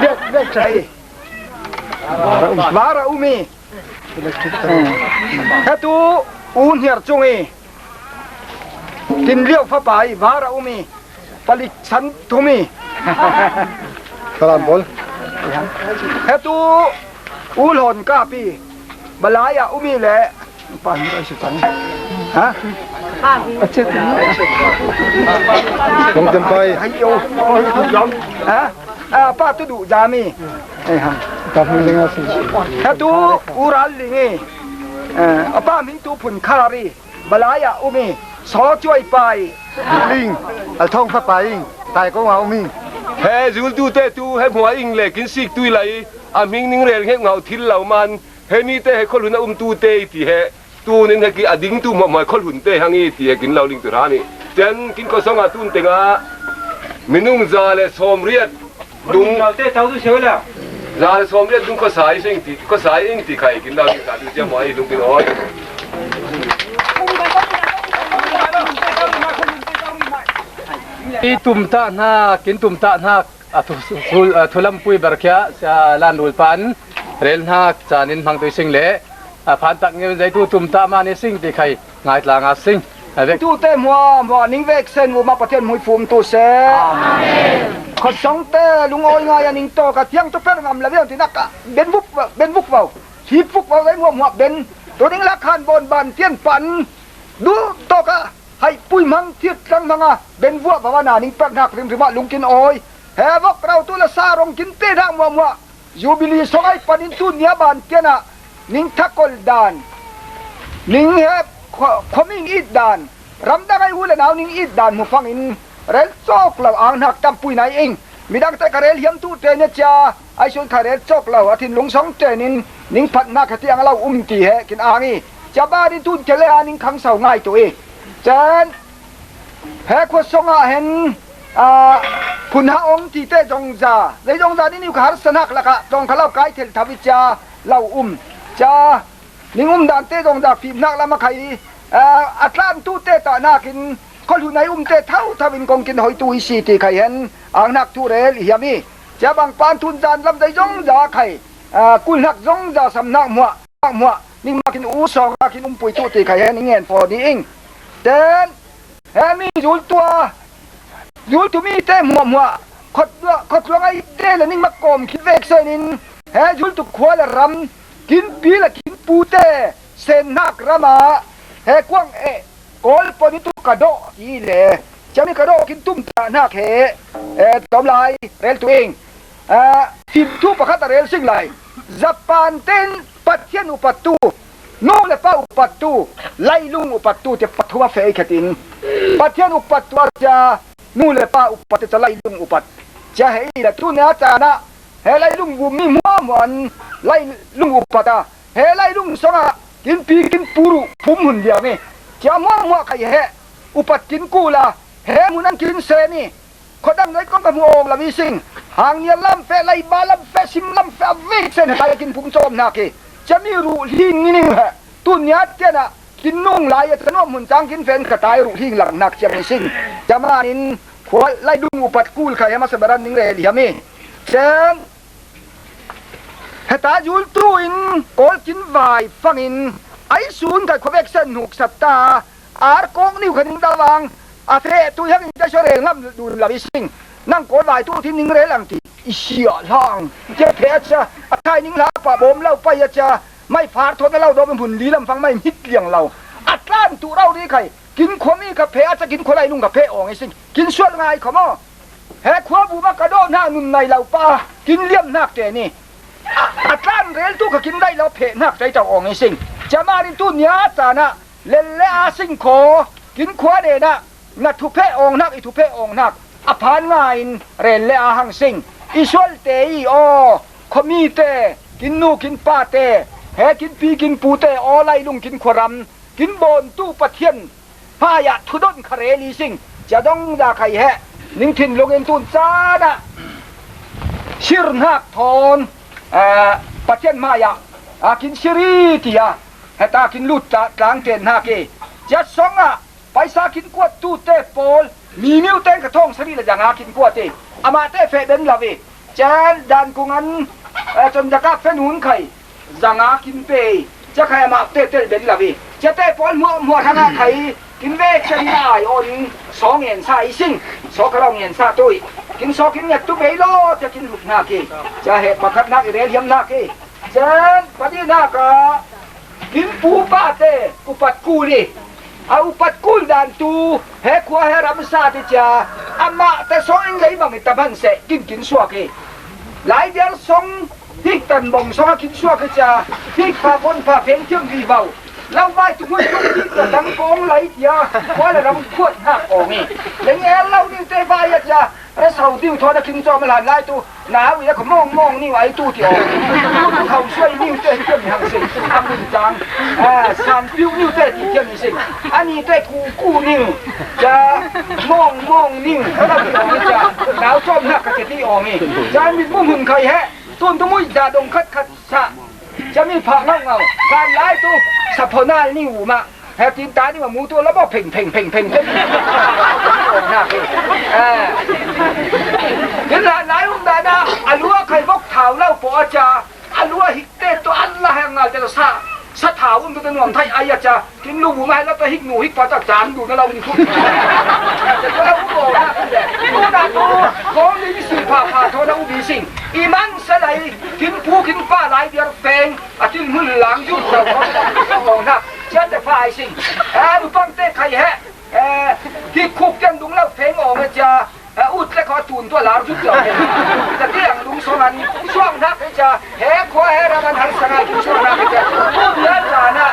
Bek, bek, cai. Vara umi. He tu, u hniar cung i. Tin liau fapa i, vara umi. Palik san tumi. Salam bol. He tu, u hlon kapi. Balaya umi le. Pa ni ai su tang. Ha? Kong tem pai. Hai yo. Ha? A pa tu duh zami. Ei ha. Ka hmu ding a si. He tu, u ral lingi. A pa min tu phun khari. Balaya umi. So cuai pai. Ling. Al thong fa pai ing. Tai ko nga umi. He zul tu te tu he hmua ing le kin sik tui lai. A hming ning rel ngek ngau thil lau man. He mi te he kholhun a um tu te ti he. Tunin he ki a dingtu hmuahhmuah kholhun te hang i ti he kin lo ling tu hra ni. Cen kin khuasawng ah tun tengah minung za le sawm riat dung. Te tau tu sio la. Za le sawm riat dung khuasa i sing ti, khuasa i ing ti khai kin lo ling ta tu cia hmuah i lung kin awi. I tum ta hna, kin tum ta hna. A thu, thu, a thu lampui berkhia, sia Lan Rul pan, rel hna, canin hmang tu i sing le, a phan tak ngeu zeitu tum ta ma ni sing ti khai, ngai tla nga sing. A vek. Tu te hmua, hmua ning vek sen, u ma Pathian hmui fum tu se. Amen. Khuasawng te, lungawi ngai a ning tawk a, tiang tu per ngam la viau ti nak a, ben vuk, ben vuk vau, hip vuk vau, dai hmua hmua ben, tu ning lak han bon ban tian pan, du tawk a, hai pui hmang thiat tlang hmang a, ben vuah vau a na ning per hnak rimrim ah lungkin awi. He vok rau tu la sa rong kin te hnak hmua hmua. Jubilee sawng ai panin tu nia ban tianah ning thakol dan, ning he khua-, khuaming it dan, ramdang ai u le nau ning it dan hmu fangin rel cawk lo ang hnak tampui nai ing. Midang te ka rel hiam tu te nia cia ai sun kha rel cawk lo a thinlung sawng tenin ning phat hnak he tiang a lo um ti he kin ang i cia barin tun ke le a ning khangso ngai tu i cen he khuasawng ah hen, aa, phun ha ong ti te zongza, zei zongza nih niu kha harsa hnak lakah tawng kha lo kai thel thau i cia lo um. Cia ning um dan te zongza fim hnak lam a khai, aa, a tlan tu te tah hnakin khualhun ai um te thau thau in kong kin hoi tu i si ti khai hen ang hnak tu rel i hiam i cia bang pan tun zan lam zei zongza khai, aa, kul hnak zongza sam hnak hmuah, hnak hmuah, ning makin u sawng a kin umpui tu ti khai hen i ngen faw dih ing. Ten, he mi zultu a, zultu mi te hmuahhmuah, khawtluang, khawtluang ai te le ning mak kawm khit vek sen in, he zultu khua le ram, kin pi le kin pu te, sen hnak ram ah, he kuang eh, kawl pon i tu ka dawh ti le, ciami ka dawh kin tum ta hnak he, eh, tawm lai, rel tu ing. Ah, fim thu pakhat a rel sing lai. Japan ten Pathian upatu, Nu le pa upattu, lailung upattu tia pathum a feh khetin, Pathian upattu a cia nu le pa upat cia lailung upat cia he i la tuni a cana he lailung vum mi hmuahmuah an lailung upat a, he lailung sanga kin pi kin pu ruh phum hun liam i cia hmuahmuah khai he upat kin kul a, he hmun an kin sen i khuadang nei kong ka hmu awng lo i sing. Hang nia lam feh, laiba lam feh, sim lam feh a vik sen he kai a kin phum cawm hna khi cia mi ruh hling ngining he tuni a tian ah kin nung lai a cia nuam hun cang kin fen ka tai ruh hling lang hnak ciam i sing. Cia manin khua lailung upat kul khai he masa beran ning rel hiam i cen. Heta zultu in kawl kin vai fangin ai sun kai khuavek sen hnuk sat ta, ar kawk niu kha ning ta vang a feh tu hiang in ta sua rel ngam dun lo i sing. Nang kawl vai tu tin ning rel ang ti i sia hlang cia feh a cia a thai ning hla pa bawm lo pai a cia mai far thawn a lo dawm in hun li lam fang mai hmit liang lo a tlan tu rau ri khai. Kin khua mi ka pheh a cia kin khua lailung ka pheh awng i sing. Kin sual ngai kho maw? He khua bu ma ka dawh hna nun nai lo pa kin liam hnak te ni. A, a tlan rel tu kha kin daih lo pheh hnak tei tau awng i sing. Cia manin tu nia cana lel le a sing kho kin khua nena na thupheh awng hnak i thupheh awng hnak a phan nga in rel le a hang sing. I sual te i aw, khuami te, kin nu kin pa te, he kin pi kin pu te aw, lailung kin khuaram kin bawntu Pathian hmaiah thudon kha rel i sing. Cia dong za khai he ning thinlung in tun cana sir hnak thawn, eh, Pathian hmaiah a kin sir i ti a heta kin lut tla-, tlang ten hnak i cia song ah paisa kin kuat tu te pawl mi miu ten ka thawng sari le zanga kin kuat i amah te feh ben lo i Chan dan kung an, eh, con daka fen hun khai zanga kin pe i cia khai amah te tel ben lo i cia te pawl hmuah hmuah thang a khai kin ve cia hi ai aw in saw ngen sa i sing. Saw ka lo ngen sa tu i kin saw kin nget tu bei lo cia kin huk hna ki cia he pakhat nak i rel hiam hna ki chan padi nak a Kin pu pa te upat kul i a upat kul dan tu he khua he ram sa ti cia amah te song in lei bang i tam han seh kin kin suak i lai dial song hik tan bong song a kin suak i cia hik pha kon pha feng thiam vivo lo vai tu hmun tu ti ka dang kong lai tia khua le ram khuat hnak awng i leng el lo ni te vai a cia Re sau diu thawn a kin cawm a hlan lai tu nau i a ka mawng mawng niu ai tu ti aw. Tu tu khau suai niu te hi tiam hang sing a mun cang. A san piu niu te ti tiam hi sing a ni te ku ku niu ca mawng mawng niu ka ti aw hi ca nau cawm hnak ka ti aw mi ca mit mu hun khai he tun tu mui za dong khat khat sa. Cia mi phak ngau ngau kan lai tu saphonal niu mah. He tin ta ni ma mu tu la bo pheng pheng pheng pheng pheng. Na ke. Eh. Tin la lai um da na a lua khai bok thau lau po a cha. A lua hik te to an la hang ngal te sa. Sa thau um tu nuam thai ai a cha. Tin lu bu ngai la ta hik nu hik pa ta chan du na lau ni khu. Te ko lau bo na ke. Tu na tu. Ko ni si pha pha tho na u bi sing. I man sa lai kin pu kin pa lai biar peng. A tin hmun lang zut lo khawng hong hnak cian te fa ai sing. A upang te khai he. Ki khuk tiang dung lo feng awng a cia. Ut le khaw tun tua lar zut lo he. Ka tiang dung song an suang hnak he cia. He khua he ram an har sangai kin suang hnak he cia. Um na ta na.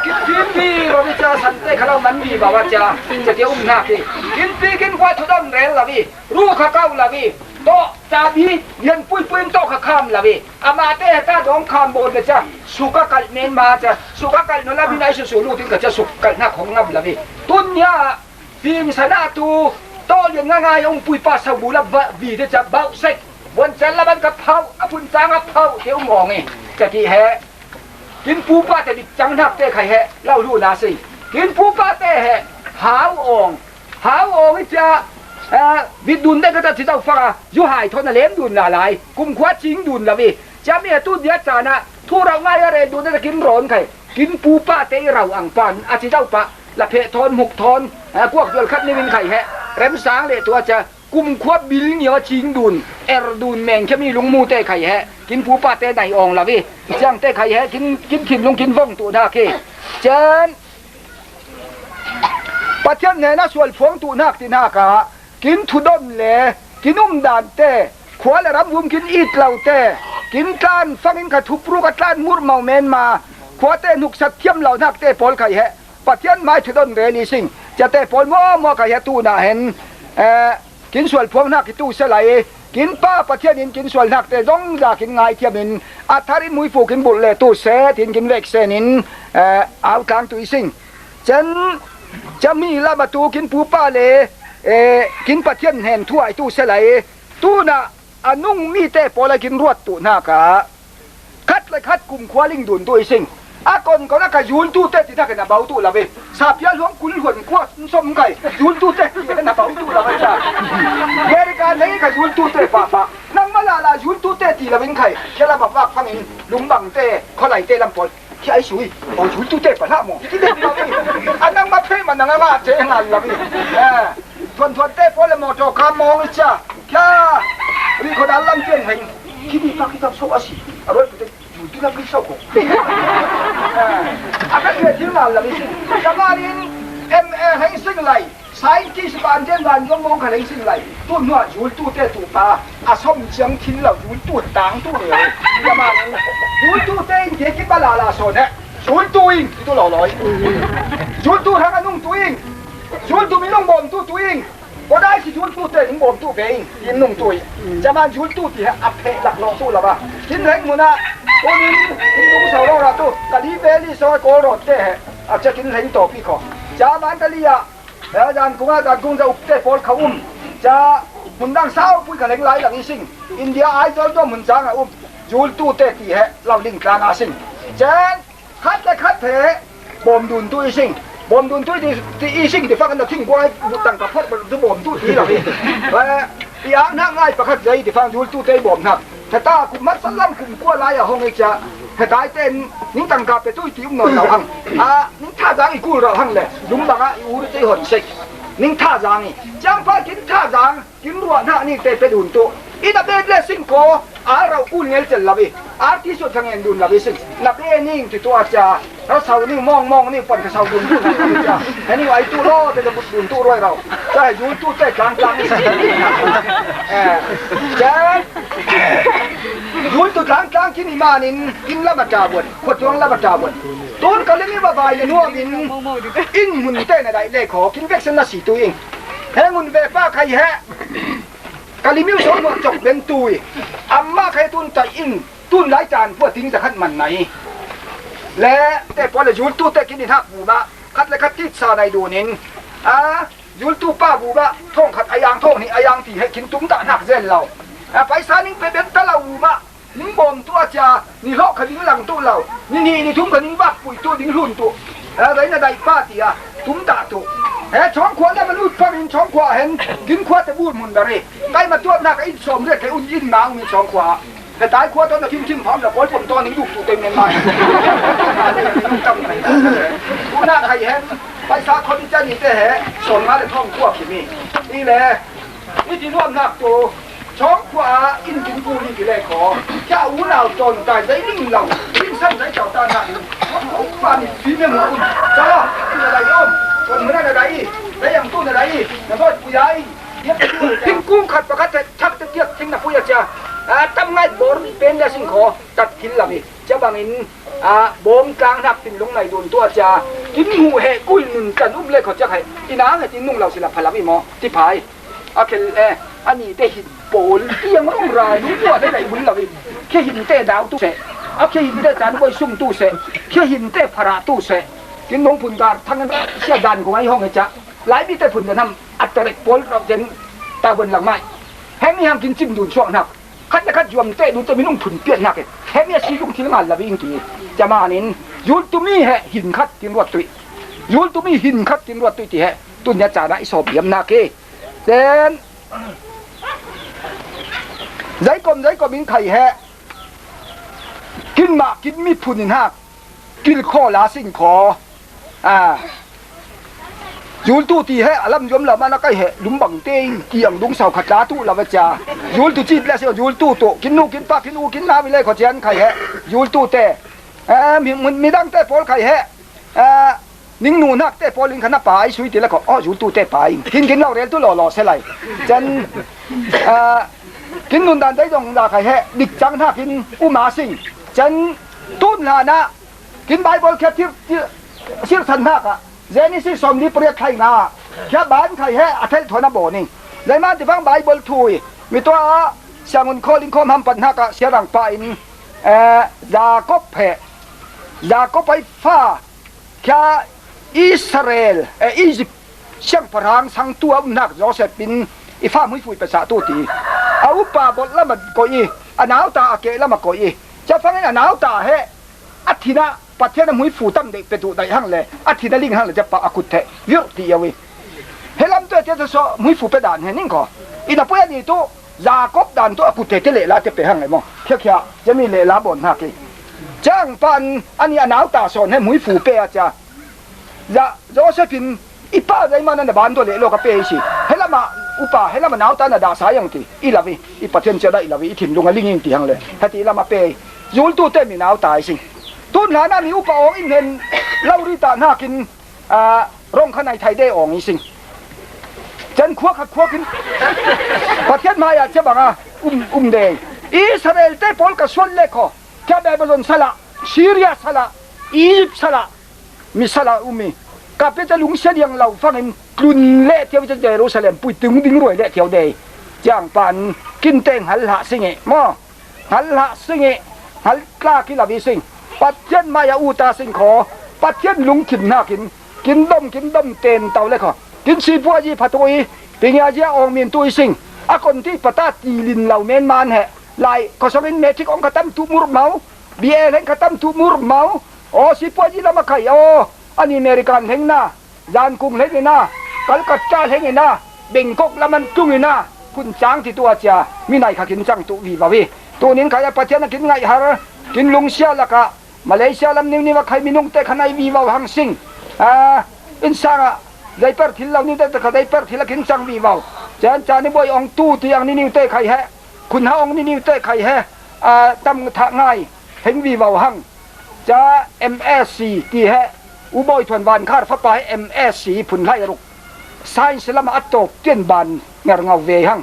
Ki fim mi ro mi cia san te kha lo man mi ba wa cia. Cia tia um hnak hi. Kin pi kin khua thu dom rel lo hi. Ru kha kau lo hi. Tawh cabi lian puipui in tawh kha kham lo hi. Amah te heta dawng kham bawn le cia suka kalh men ma cia suka kalh no lamin ai susu lu tin ka cia suk kalh hnak hong ngam lamin tun nia fing sana tu tawh lian nga ngai ong pui pa sau bu la va vi te cia bauh sek buan cia laban ka phauh a phun cang a phauh te um awng i ka ti he kin pu pa te dik cang hnak te khai he lau lu na si kin pu pa te he hau awng Hau awng i cia, eh, vit dun dek a ta ci tau fak a, zu hai thawn a lem dun la lai, kum khua cing dun lo i, cia mi a tu dia caan ah, thu rauh ngai a rel dun a ta kin rawn khai, kin pu pa te i rau ang pan, a ci tau pah, la pheh thawn, muk thawn, eh, kuak zual khat ning in khai he, remsang le tu a cia, kum khua bil ngia cing dun, er dun meng khia mi lung mu te khai he, kin pu pa te nai awng lo i, ciang te khai he, kin, kin thinlung kin vong tu hna khi, cian, Pathian hnenah sual phuang tu hnak ti hnak ah kin thudon le kin umdan te, khua le ram vum kin it lo te, kin tlan fangin kha thupruk a tlan murh mau men ma, Khuate nuksat thiam lo nakte pawl khai he Pathian mai thudon rel i sing. Ciate pawl maw maw khai he tunah hen, eh, kin sual phuang nak i tu se lai. Kin pa Pathian in kin sual nakte zong za kin ngaithiam in a thar in muifu kin bulh le tu se tin kin vek sen in, eh, au tlang tu i sing. Cen, cami lama tu kin pupa le, eh, kin Pathian hen thuai tu se lai. Tunah a nung mite pawl a kin ruat tu nakah khat le khat kum khua ling dun tu i sing. A kon kon a ka zultute ti nak na bau tu la ve. Sapia luang kul huan kua som kai zultute ti na bau tu la ve ta. America nei ka zultute pa pa. Nang mala la zultute ti la vin khai. Kela ba vak fangin lumbang te kholai te lam pawl. Khi ai sui, o, zultute pa hlah maw? Khi dek ma mi. A nang ma phe ma nang a ma che ngal la mi. Eh, thuan thuan te pawl le motor ka mong i cha. Kya? Ri kho dal lam pian heng. Khi ni pa khi tap so a si. A roi pute zultu lam ri so ko. Eh, a ka ye dil ngal la mi si. Ka ma rin, em, eh, heng sing lai. Scientist ban jen ban zong mong kha leng sing lai. Tu hnuah zultute tu pa a som ciang thin lo, zultu tang tu le. Zultute in ke ki bala la so ne. Zultu in ki tu lo loi. Zultu hang a nung tu in. Zultu mi nung bom tu tu in. Ko dai si zultute in bom tu ve in. In nung tu in. Jaman zultu ti ha a phe lak lo tu la ba. Kin leng muna. Ko nin in nung sau lo ra tu. Ka li ve li so ko ro te he. A cha kin leng to pi ko. Jaman ka li a. Eh, dan kung a, dan kung za ukte pawl kha um. Cha, mun dang sau pui kha leng lai lang i sing. India ai zol zol mun chang a um. Zultute ti he, lau ling tlang a sing. Chen, khat le khat he, bom dun tu i sing. Bom dun tu i, ti i sing, ti fak an da thing guai, tang ka phot, tu bom tu ti la hi. Eh, i ang na ngai pakhat zai, ti fak zultute bom na. Heta kum mat sa lam kum kua lai a hong i cha. Hetai ten ning tangka pe tui ti um nawn lo hang. A, ning tha zang i kul rau hang le. Lum bang a i ur te hon sek. Ning tha zang i. Chang pa kin tha zang, kin ruah na ni te pe dun tu. I na bet le sing ko, a rau kul ngel chel lawi. A ti su thang en dun lawi sing. Na be ning ti tu a cha. Ra sau ni mong mong ni pan ka sau dun dun. Ani ai tu lo te ka but dun tu roi rau. Cha yul tu te tlang tlang ni. Eh. Cha yul tu tlang tlang kini manin in la ba ta bon. Ko tuang la ba ta bon. Tun ka limi ba bai le nuam in. In mun te na dai le ko kin vek sen na si tu in. He mun ve pa khai he. Ka limi so mo chok ben tu i. Amma khai tun ta in. Tun lai chan pua ting za khat man nai. Le te pua le yul tu te kini hak bu ba. Khat le khat tit sa nai dunin. A, yul tu pa bu ba, thong khat a yang, thong ni a yang ti he kin tum ta nak zel lo. A, paisa ning pe ben ta lo bu ba. Ning bom tu a cha, ni lo kha ning lang tu lo. Ni ni ni thum kha ning bak pui tu, ning hlun tu. A, dai na dai pa ti a, tum ta tu. He, chong khua le ma lut pa ning chong khua hen, kin khua te bu mun da re. Kai ma tuat na ka in som re ke un in ma un chong khua. He tai khua to na thim thim pham la poi pom to ning duk tu te men mai. Ning tam mai. Ku na khai he. Paisa khon i chan i te he. Som nga le thong khua ki mi. I le. I ti nuam nak tu. Chong khua in kin pu ni ki le ko. Cha u nau ton tai dai ning lau. Ning san dai chau ta na. U pa ni fi me mo un. Cha la. Na dai om. Kon na dai. Dai yang tu na dai. Na doi ku yai. Thingkung khat pakhat te thak te tiak thing na pui a cha. A, tam ngai bor pen le sing kho tat thil la mi. Cha bangin, a, bom tlang hnak tin lung nai dun tu a cha. Kin hmu he kul nun kan um le kho cha khai. Ina he tin nung lau sila phalam i mo. Ti phai. A khel e. Ani te hin pawl. Tiang rong rai nu tua te dai bun la mi. Khe hin te dau tu se. A khe hin te chan boi sung tu se. Khe hin te phara tu se. Kin nong phun gar thang sia dan ko ai hong e cha. Lai mi te phun dan ham. A tarek pawl rau jen ta bun lang mai. Hemi hang kin chim dun suak nak. Khat le khat zuam te dun te minung phun pian nak e. Hemi a si lung thil ngal la ving ti. Chamanin. Yul tu mi he hin khat kin ruat tui. Yul tu mi hin khat kin ruat tui ti he. Tun ya chana i sop yam nak e. Then. Zai kom, zai kom in khai he. Kin ma, kin mi phun in hak. Kil kho la sing kho. A. Yul tu ti he, a lam yom la ma na kai he, lum bang te in, ki ang dung sau khat la tu la va cha. Yul tu chit la se, yul tu tu, kin nu, kin pa, kin u, kin na mi le kho chian khai he. Yul tu te. A, mi, mi, mi dang te pawl khai he. A, ning nu nak te pawl in kha na pa ai sui ti la kho. O, yul tu te pa in. Kin kin lau rel tu lo lo se lai. Chan, a, kin nun dan dai dong la khai he. Dik chang na kin u ma sing. Chan tun la na. Kin Bible khia thil, thil, sirsan hnak ah Genesis sawmli pariat khai nga khia ban khai he a thaih thawn a bawn ing. Zeiman ti vang Bible thu i mi tua ah siangun khawl in khawm hampat hnak ah siarang pa in, eh, Jacob he, Jacob ai fa khia Israel, eh, Egypt siangpahrang sangtu a umnak Joseph in i fa muifu i pesa tu ti. A upa bawlh lam a koih i, a nauta a keh lam a koih i. Cia fangin a nauta he a thinah Pathian a muifu tam dei pe duh daih hang le a thin a ling hang le cia pa a kut theh virh ti io i. He lam tu e tia so muifu pe dan he ning ko. I na pui a ni tu Jacob dan tu a kut theh te lehla te pe hang le maw. Khiakhia cia mi lehla bawn hnak i. Ciang pan a ni a nauta sawn he muifu pe a cia. Zah Joseph in i pa zeiman an a ban dua leh lawk a pe i si. Helamah upa, helamah nauta na dahsa iang ti i lo i, i Pathian cia daih lo i, i thinlung a ling in ti hang le heti lam a pe i. Zultu te mi nauta i sing. Tun hlan a mi upa awng in hen lo ri ta hnakin, ah, rong kha nai thai de awng i sing. Can khua khat khua kin Pathian hmai ah cia bang a um, um de. Israel te pawl ka suan le khaw cia Babylon salah, Syria salah, Egypt salah mi salah um i, ka pia ca lungsia diang lo fangin tlun leh thiau i ca Jerusalem pui tung ding ruai leh thiau dei. Ciang pan kin teng hal hlah sing i maw, hal hlah sing i, hal tlak i lo i sing. Pathian mai a ut a sing khaw, Pathian lungkim hnakin kin dom, kin dom ten tau le khaw. Kin sipuazi pha tu i, pingia zia awng min tu i sing. A kon ti pata ti lin lo men man he. Lai kosong in matric awng kha tam tu mur mau, B A leng kha tam tu mur mau. Aw, sipuazi lam a khai aw, a ni American leng na, Zankung leng ina, Calcutta leng ina, Bangkok lam an tung ina, kun cang ti tu a cia mi nai kha kin cang tu vivo i. Tunin khai a Pathian a kin ngaih har, kin lungsia lakah Malaysia lam niu niu a khai minung te kha nai vivo hang sing. Ah, inn sang ah daiper thil lo niu te kha daiper thil a kin cang vivo. Cian ca ni buai awng tu ti ang ni niu te khai he, khun ha awng ni niu te khai he, ah, tam thah ngai heng vivo hang. Ca M S C ti he, U Bawi Thuan Van Khar fapa he M S C phun hlai ruk. Science lam a tawp tian ban ngar ngau ve hang.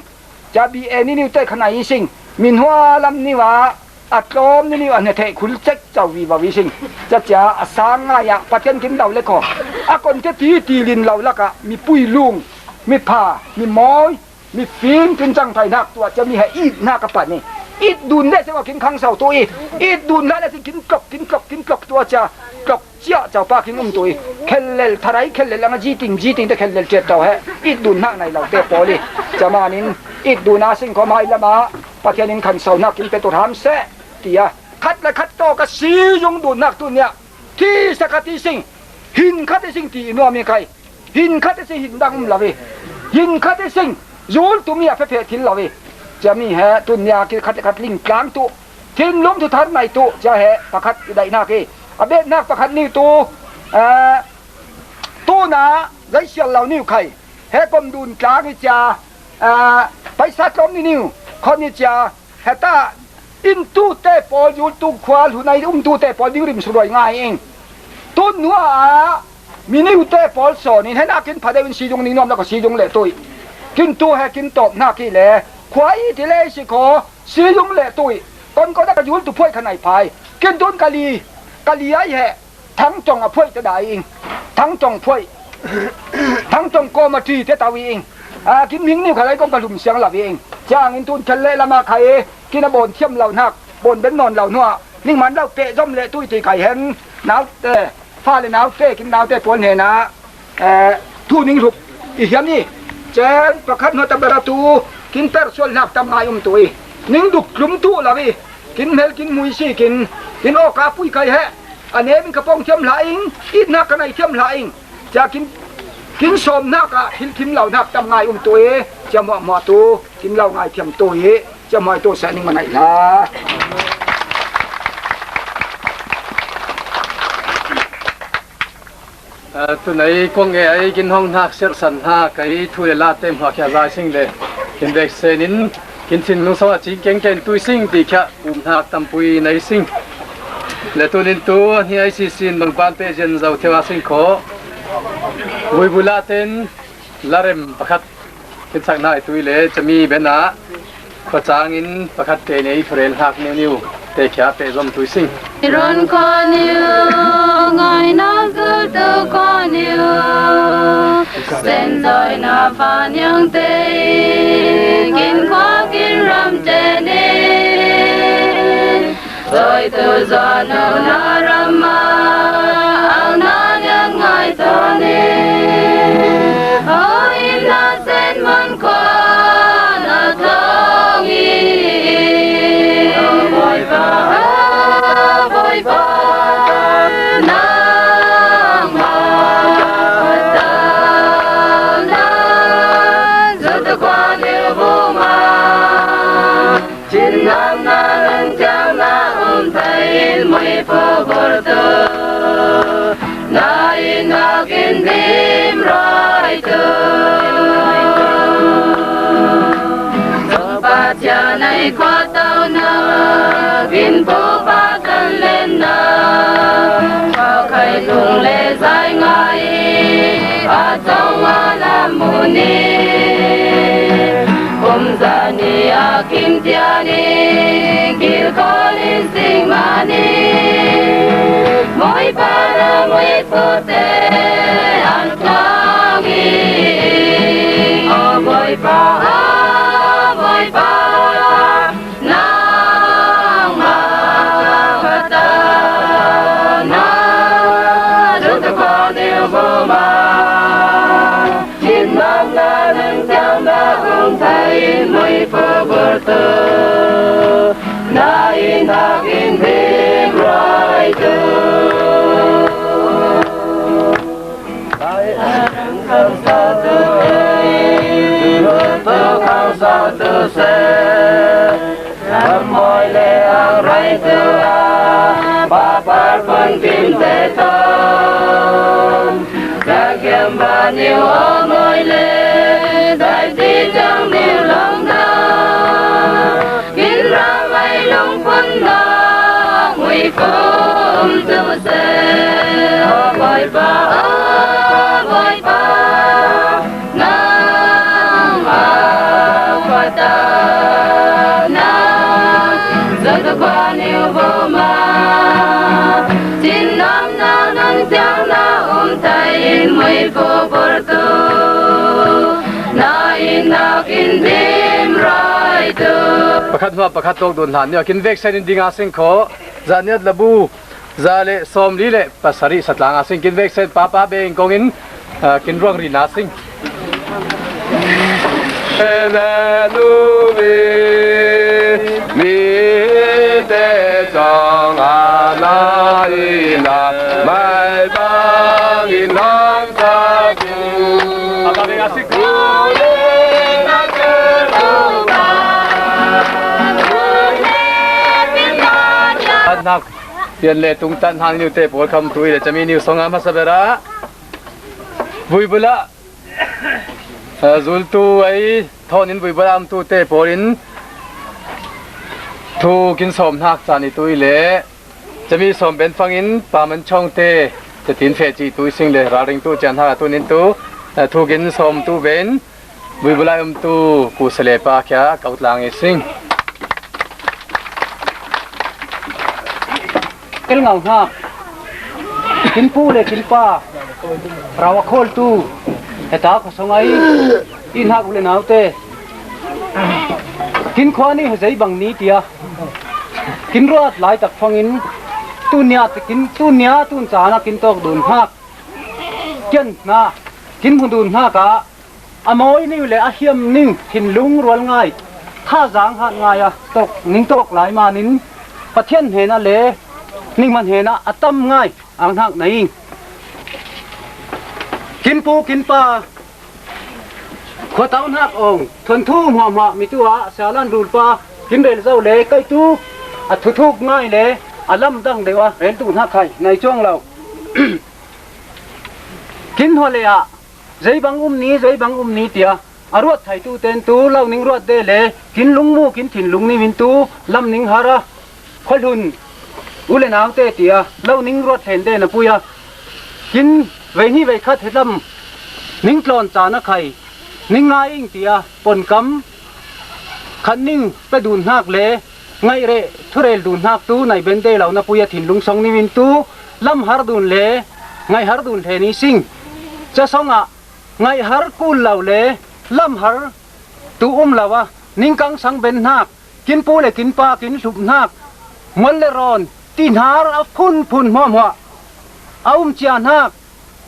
Ca B A ni niu te kha nai i sing. Min hua lam niu ah a tlawm ni niu a hne theh khul cek cau vivo i sing. Ca cia a sang ngai ah Pathian kin lo le khaw. A kon te ti ti lin lo lakah mipui lung, mipha, mimawi, mifing kin cang thai hnak tu a cia mi he it hnak a pan i. It dun le sing a kin khang sau tu i. It dun hlah le sing kin tlok, kin tlok, kin tlok tu a cia tlok ciah cau pa kin um tu i. Khellel tharai khellel ang a ziting, ziting te khellel ciat tau he. It dun hnak nai lo te pawl i. Cia manin it dun a sing khaw mai lam ah Pathian in khan sau hnak kin pe tu hram seh ti a. Khat le khat tawk a si zung dun hnak tu niah. Thi sa khat i sing, hin khat i sing ti i nuam i kai. Hin khat i sing hin dang um lo i. Hin khat i sing, zul tu mi a phe phe thil lo i. Cia mi he tun nia ki khat khat ling tlang tu. Thinlung thu thar nai tu cia he pakhat i daihnak i. A betnak pakhat niu tu, eh, tuna zai sial lo niu khai. He kom dun tlang i cia, eh, paisa tlawm ni niu khon i cia. Heta inn tu te pawl, zul tu khua, hlun ai um tu te pawl ding rim suruai ngai ing. Tun hnu ah mi niu te pawl sawn in, hena kin pha deuh in si zung ning nuam lo ka si zung le tui. Kin tu he kin tawp hna ki le, khua i ti le si khaw, si zung le tui. Kon kon a ka zul tu phuai kha nai phai. Kin tun ka li, ka li ai he. Thangtong a phuai te dai ing. Thangtong phuai. Thangtong kawm a ti te tau i ing. A, kin ming niu kha lai kong ka lum siang lo i ing. Ciang in tun khel le lama khai e. Kin a bawn thiam lo hnak. Bawn ben nawn lo hnuah. Ning man lo peh zom le tui ti kai hen. Nau te. Fa le nau te. Kin nau te pawl hnena. Eh, thu ning hlup i hiam i. Cen pakhat hnu ta bera tu kin per sual hnak tam ngai um tu i. Ning duk tlum tu lo i. Kin hmel kin mui si kin. Kin awka pui kai he. A nem in ka pawng thiam hlah ing. It hnak ka nai thiam hlah ing. Cia kin, kin sawm hnak ah thil thim lo hnak tam ngai um tu i. Cia muahmuah tu kin lo ngai thiam tu i. Cia muai tu seh ning ma nai hlah. Ah, tunai kong e ai kin hong hnak serhsan hna kai thu le la te hmuah khia zai sing le kin vek sen in kin thinlung so a cing keng ken tui sing ti khia um hnak tampui nei sing. Le tunin tu ni ai si sin bang pan pe zian zo theu a sing kho. Vui vui la ten la rem pakhat kin sak hna i tui le cami ben ah khuacang in pakhat te nei thurel hnak niu niu. Te khia pe zom tui sing. Ron khua niu, ngai na zu tu khua niu. Sen zoi na fa niang te. Kin khua kin ram te ni. Zoi tu zua no na ram ma. Ang na niang ngai to ni. Oi na sen man khua na thong i. Bawipa, Bawipa, nangmah ta na zut khua deuh buma. Chin nam na lung ciang na um thei in mui fu bur tu. Na in na kin dim rai tu. Zong Pathian ai khua tau na kin pu pa kan len na. Khua khai tung le zai ngai a tong a la mu ni. Kum za ni a kim tia ni. Kil ko lin sing ma ni. Mui pa na mui Pute an kang i, o Bawipa, o Bawipa, nangmah ta na zut khua deuh buma. Kin bang na nang ciang na hong thei in mui fu bur tu. Na in hak in dim rai tu. Ai an khang sa tu ei, tu khang sa tu se. Ram moi le ang rai tu a, pa par pun kim te ton. Za kiam ba niu o moi le, dai ti chang niu long da. Kin ra mai long pun da, mui kum tu se. O Bawipa, o Bawipa, nangmah ta na zut khua niu buma. Chin nam na nang ciang na um thei in mui fu bur tu. Na in na kin dim rai tu. Pakhat hma pakhat tawk dun hlan nia kin vek sen in ding a sing kho. Za niat la bu. Za le sawmli le pasarih satlang a sing kin vek sen papa beng kong in, ah, kin ruang ri na sing. Ena nu mi, mi te chong a na i na, mai bang in hong sa tu. Papa beng a sing. Anak. Pian le tung tan hang niu te pawl kham tu i le chami niu song a hmasa bera. Vui bula. Eh, zultu ai thon in vui bula am tu te pawl in thu kin sawm hnak caan i tu i le chami sawm ben fang in pa man chawng te te tin fe ci tu i sing le ralring tu cian hak a tun in tu, eh, thu kin sawm tu ben. Vui bulai um tu ku sele pa kia kau tlang i sing. Kel ngau hna. Kin pu le kin pa. Rau a khol tu. Heta kho song ai. I hnak u le nau te. Kin khua ni hezei bang ni tia. Kin ruat lai tak fang in. Tu nia kin tu nia tun caan a kin tawk dun hnak. Kian hna. Kin hmu dun hnak ah. A mawi ning le a hiam ning thinlung rual ngai, thazaang hat ngai a tawk, ning tawk lai manin Pathian hnenah le ningmah hnenah a tam ngai ang hnak na ing. Kin pu, kin pa, khuatau hnak awng, thuanthu hmuahhmuah mitu ah sialan rulpa, kin rel zo le kaitu a thuthuk ngai le a lamdang deuh a rel duh hnak khai nai cuang lo. Kin hawleh ah, zei bang um ni, zei bang um ni, tia a ruat thaitu ten tu lo ning ruat de le, kin lungmu, kin thinlung nimin tu lam ning har a, khualhun, u le nau te, tia lo ning ruat thlen de na pui a, kin vei hnih vei khat he lam ning tlawn caan a khai, ning ngai ing, tia ponkam khat ning pe dun hnak le, Ngaih reh thurel dun hnak tu nai bende lo na pui a thinlung song nimin tu lamhar dun le ngaihhar dun hle ni sing. Ca song ah ngaihhar kul lo le lamhar tu um lo a, ningkang sang ben hnak, kin pu le kin pa kin hlup hnak, mual le rawn ti hnar a phunphun hmuahhmuah a um cia hnak,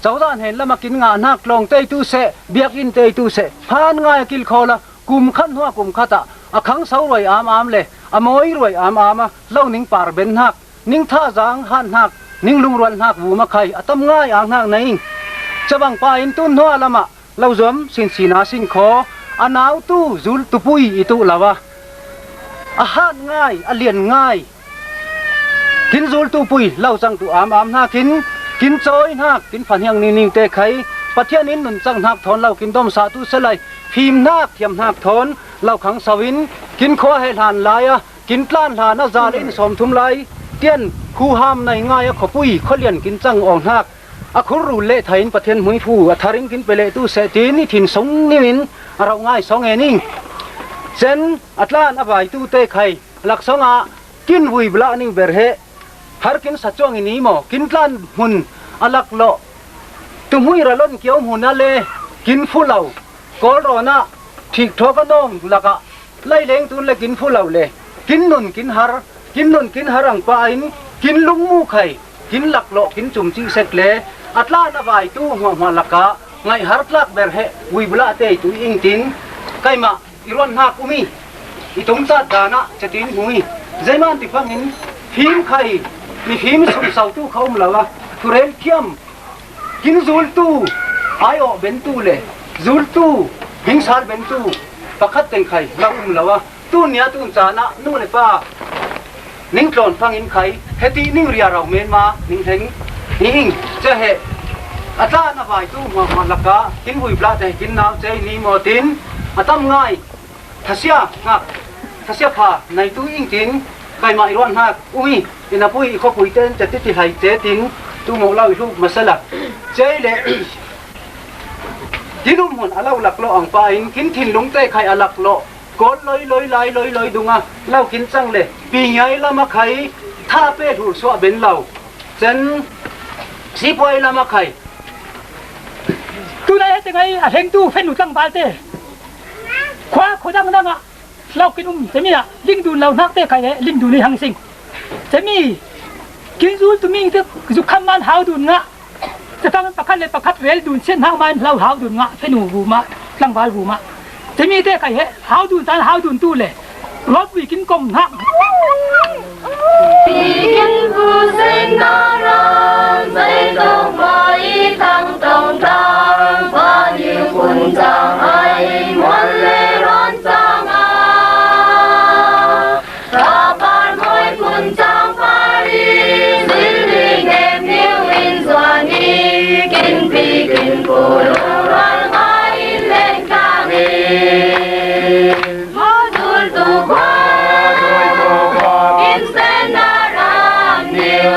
cozah hnen lam a kin ngah hnak, tlawng tei tu seh, biakinn tei tu seh, phan ngai a kilkhawl a, kum khat hnuah kum khat ah a khangso ruai am am le a mawi ruai am am a, lo ning par ben hnak, ning thazang hat hnak, ning lungrual hnak vum a khai a tam ngai ang hnak na ing. Cabang pa in tun hnuah lam ah lo zuam sinsin a sing khaw, a nau tu zul tupui i tuh lo a, a hat ngai, a lian ngai. Kin zul tupui lo cang tu am am hnak in, kin cawi hnak, kin fanhiang ningning te khai Pathian in nun cang hnak thawn lo kin domsah tu selai, fim hnak thiam hnak thawn lo khangso in, kin khua he hlan lai a, kin tlan hlan a, zal in sawmthum lai tian, khuham nai ngai a, khuapui khualian kin cang awng hnak, a khur rul leh thai in Pathian hmuifu a thar in kin pe leh tu seh tin i thin song nimin a rauh ngai song e ning. Cen a tlan a vai tu te khai laksawng ah kin vui blah ning ber he, har kin sa cuang i ni maw, kin tlan hmun a laklawh, tuhmui ralon kio hmun a le kin fu lo, Kawlrawn ah thik thawk a nawm lakah laileng tun le kin fu lo le, kin nun kin har, kin nun kin har ang pa in kin lungmu khai, kin laklawh kin cum cih sek le, a tlan a vai tu hmuahhmuah lakah ngaihhar tlak ber he, vui blah te tu ing tin, kaimah i ruat hnak um i, i tung cat dan ah cetin hmu i, zeiman ti phang in fim khai, mi fim sumsau tu kha um lo a, thurel thiam, kin zultu, aiawh bentu le zultu, hingsal bentu pakhat teng khai lo um lo a, tun nia tun caan ah nu le pa ning tlawn phang in khai, heti ning ria rau men ma ning hleng ni ing. Cia he a tlan a vai tu hmuahhmuah lakah kin vui blah te kin nau cei ni maw tin, a tam ngai, thasia hnak, thasia pha nai tu ing tin, kaimah i ruat hnak um i, i napui i khuapui ten cetiti hlai cetin tu mawh lo i hluk masala. Cei le kin um hun a lo laklawh ang pa in kin thinlung te khai a laklawh, kawl loi loi lai loi loi dung a lo kin cang le, pingiai lam a khai tha pe hlur suah ben lo. Cen sipuai lam a khai. Tunai hete ngai a hlengtu fenu tlangval te khua khuadang dang ah lo kin um cemi ah lingdun lo hnak te khai he lingdun i hang sing. Cemi kin zul tu ming te zuk kham man hau dun ngah. Catang pakhat le pakhat rel dun sian hnak man lo hau dun ngah fenu vumah, tlangval vumah. Cemi te khai he hau dun tan hau dun tu le ruat vui kin kom hnak. Kin pu sen na ram, zei tong pa i tang tong tang, pa ni kun tang ai, mual le ron tang a. Kapar moi kun chang pari, zili ngem niu in zuani, kin pi kin pu lungrual ngai in len kani. Modul tu kwa, in sen na ram niu.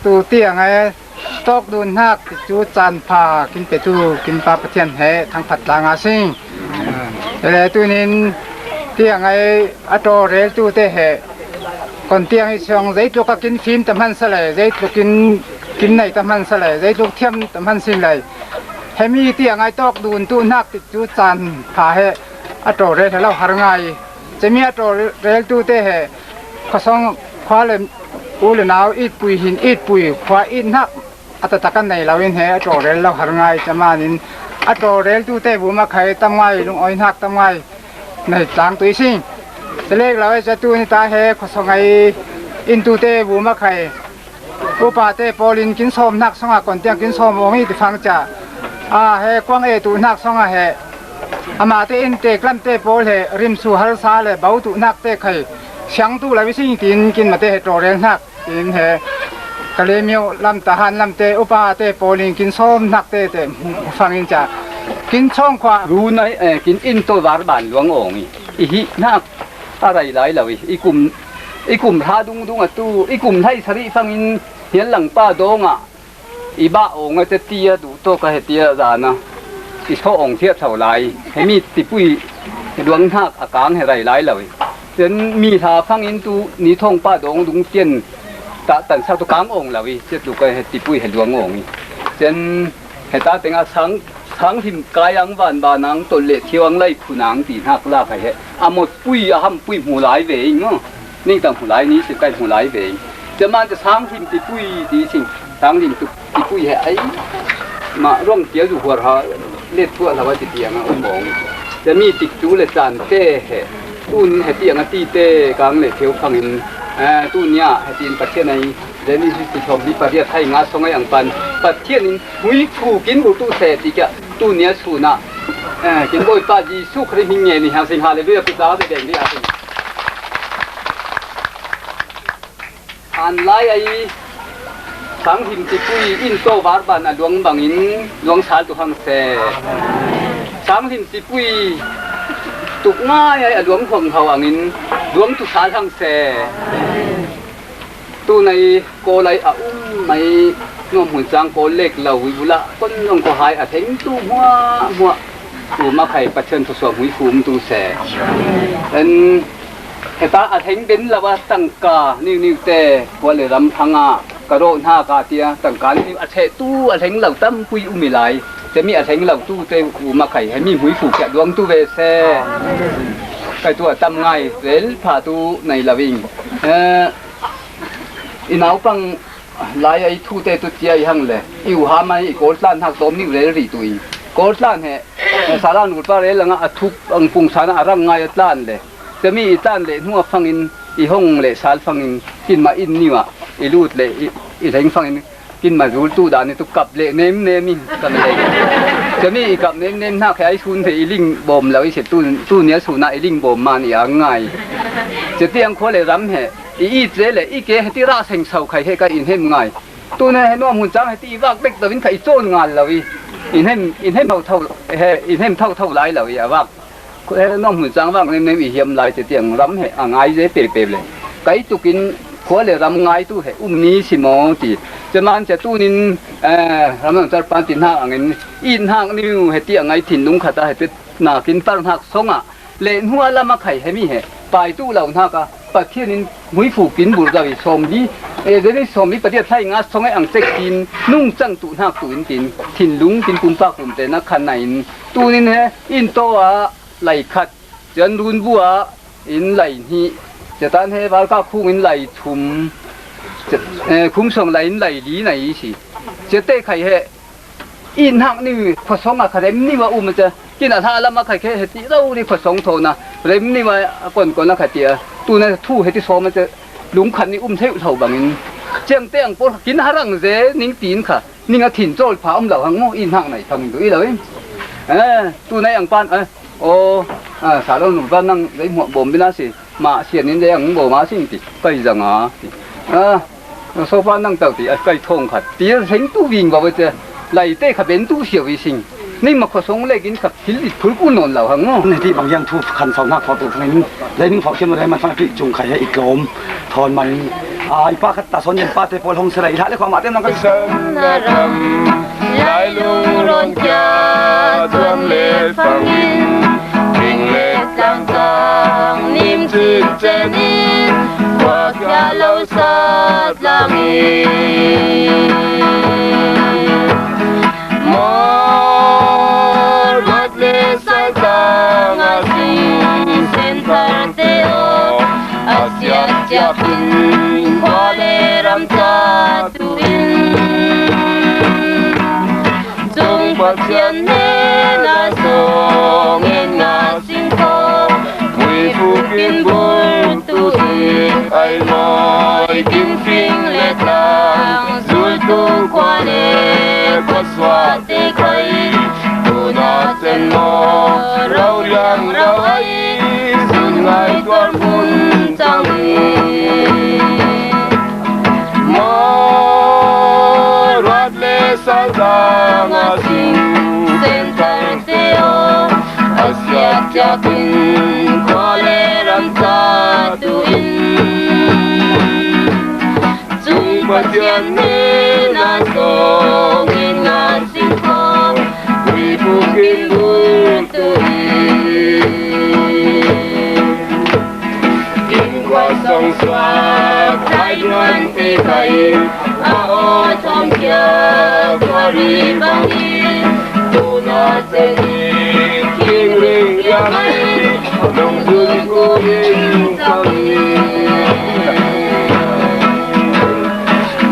Tu tiang ai tawk dun hnak tikcu caan pha kin petu kin Pa Pathian he thangphat tla nga sing. Ele tunin tiang ai a ṭawlreltu te he kon tiang i siang zeitluk a kin fim ta hman sa le, zeitluk in kin nei ta hman sa le, zeitluk thiam ta hman sin le, hemi tiang ai tawk dun tu hnak tikcu caan pha he a ṭawlrel he lo har ngai. Cemi a ṭawlreltu te he khuasawng khua le u le nau itpui hin itpui khua it hnak a taktak an nei lo in he a ṭawlrel lo har ngai. Camanin a ṭawlreltu te bu ma khai tam ngai, lungawi hnak tam ngai nei tlang tui sing. Telek lo e, catu ni ta he khuasawng ai intu te bu ma khai upa te pawl in kin sawm hnak sawng a kon tiang kin sawm awng i ti fang ca a he kuang e tu hnak sawng a he amate in teklam te pawl he rimsu harsa le bo tu hnak te khai siang tu lo i sing tin kin mate he ṭawlrel hnak in he Kalemyo lam, Tahan lam te upa te pawl in kin sawm hnak te te fang in ca kin chawng khua. Runai, eh, kin in taw var ban luang awng i, i hi hnak a rai lai lo i, i kum, i kum hra dung dung a tu, i kum hlei sarih fang in hian lang pa dawng ah i bah awng a te ti a duh tawk a he ti a zan a i sawh awng thiat tho lai. Hemi tipui luang hnak a kang he rai lai lo i. Cun mi hla fang in tu ni thawng pa dawng dung tian tah tansak tu kang awng lo i, cia tluk a he tipui he luang awng i. Cun heta tengah sang, sang hlim kai ang van ban ang tolh le thiau ang lai phun ang ti hnak la khai he a mawtpui a hampui hmu lai ve in maw? Ningtang hmu lai ni si kai hmu lai ve in. Cun man te sang hlim tipui ti sin, sang hlim tu tipui he ai mah ruang tia zu huar ha let thuah lo a ti tiang a um awng. Cun mi tikcu le caan te he tun he tiang a ti te kang le thiau fang in, eh, tun nia he tin Pathian ai Genesis ti thawm li pariat hai nga sawng ai ang pan Pathian in hmuifu kin bu tu se ti kia tu nia sun ah, eh, kin Bawipa Jesuh Khrih hming nge ni hang sing, hallelujah, pi tla te deng di a sing. An lai ai sang him tipui in taw var ban a luang bangin luang sal tu hang se. Sang him tipui tuk ngai ai a luang huang hau angin luang tu sal hang se. Tunai Kawl ai a um mai nuam hun cang Kawl lek lo i bulah kon zong khuahai a thleng tu hmuahhmuah. Kum a khai Pathian thawsuah hmui fum tu se. En heta a thleng den lo a tangka niuniu te khua le ram hanga ka rawh hna ka tia tangka niuniu a cheh tu a thleng lo tampui um i lai. Temi a thleng lo tu te kum a khai hemi hmui fu kia duang tu ve se. Kai tu a tam ngai rel pha tu nei lo ing. Eh, I naupang lai a i thu te tu cia i hang le i u ha mai i Kawl tlan hak tawm nih rel rih tu i Kawl tlan he, eh, sala nulpa rel langa a thuk ang pung sana a rang ngai a tlan le temi i tlan le hnu a fangin i hong le sal fangin kinma in niu ah i lut le i, i leng fangin kinma zul tu dan i tu kap le nem nem i kan le temi i kap nem nem hnak he ai sun he i ling bawm lo i se tu, tu nia suna i ling bawm man i ang ngai. Cetiang khua le ram he i it le le i ke heti rah seng sau khai he ka in hem ngai. Tuna he nuam hun cang heti i vak bek lo in kha i cawn ngal lo i in hem, in hem tho tho he in hem tho tho lai lo i a vak. He nuam hun cang vak nem nem i hiam lai cetiang ram he a ngai ze pe pe le kai tukin khua le ram ngai tu he um ni si maw ti. Ceman ce tunin, eh, ram lam tar pan ti hnak angin i hnak niu heti a ngai thinlung khata heti nakin tar hnak song ah le hnu a lam a khai hemi he pai tu lo hnak a Pathian in hmui fu kin bur zo i sawmli, eh, Genesis sawmli pariat thlai nga song e ang cek tin nung cang tu hnak tu in tin thinlung tin pumpak pumte na khan na in tunin he in taw ah lai khat, cian run bu ah in lai hnih, ciatan he valka khung in lai thum, eh, khum song lai in lai li na i si. Ciate khai he i hnak ni khuasawng a kha rem ni va um a ca. Kin a hla lam a khai khe he ti lo ni khuasawng thaw na rem ni va a kon kon a kha ti a. Tu na thu he ti sawm a ca. Lungkhat ni um theuh hlo bangin ciang te ang pawl kha kin harang ze ning tin kha ning a thin cawl pha um lo hang mu i hnak nai thang du i lo in. Eh, tu nai ang pan, eh, aw, ah, sa lo nu va nang lei muak bawm bina si. Mah sian in lei ang bo ma sing ti kai zang a ti. A, sofa nang tau ti a kai thawng khat ti a seng tu ving va ce. Lai te kha ben tu siau i sing. Ning ma khuasawng lek in kha thil i phul ku nawn lo hang maw. Ni ti bang hian thu khan sau hnak fak tu fangin lei ning fak siam lei man fak ti cung khai he i tlawm thawn man Ai pa khat ta sawn den pate pawl hong sela i hlah le khuamah tem nang ka. San na ram, Lailung rawn kia chuan le fangin, thing le tlang chang nim chin chenin, khua kia lo sat langin. Mawr vat le sal tanga sing sen thar te aw, a siat chiakin khua le ram chatuin, chung Pathian hnena sawngin a sing khawm, mui fukin bul tuin ai mawi kim fing le tlang, zultu khua le khawsuah te khai, tuna chen maw rau riang rau ai, sun ngai tuar hmun chang hi. Maw ruat le sal danga sing sen thar te aw, a siat chiakin khua le ram chatuin, chung Pathian hnena sawngin a sing khawm, mui fukin bul tuin, in khua sawng suak thai duan te khai, a aw thawm kia khua ri bangin, tuna chenin thing ring riang ai, lungzun kuin chang hi.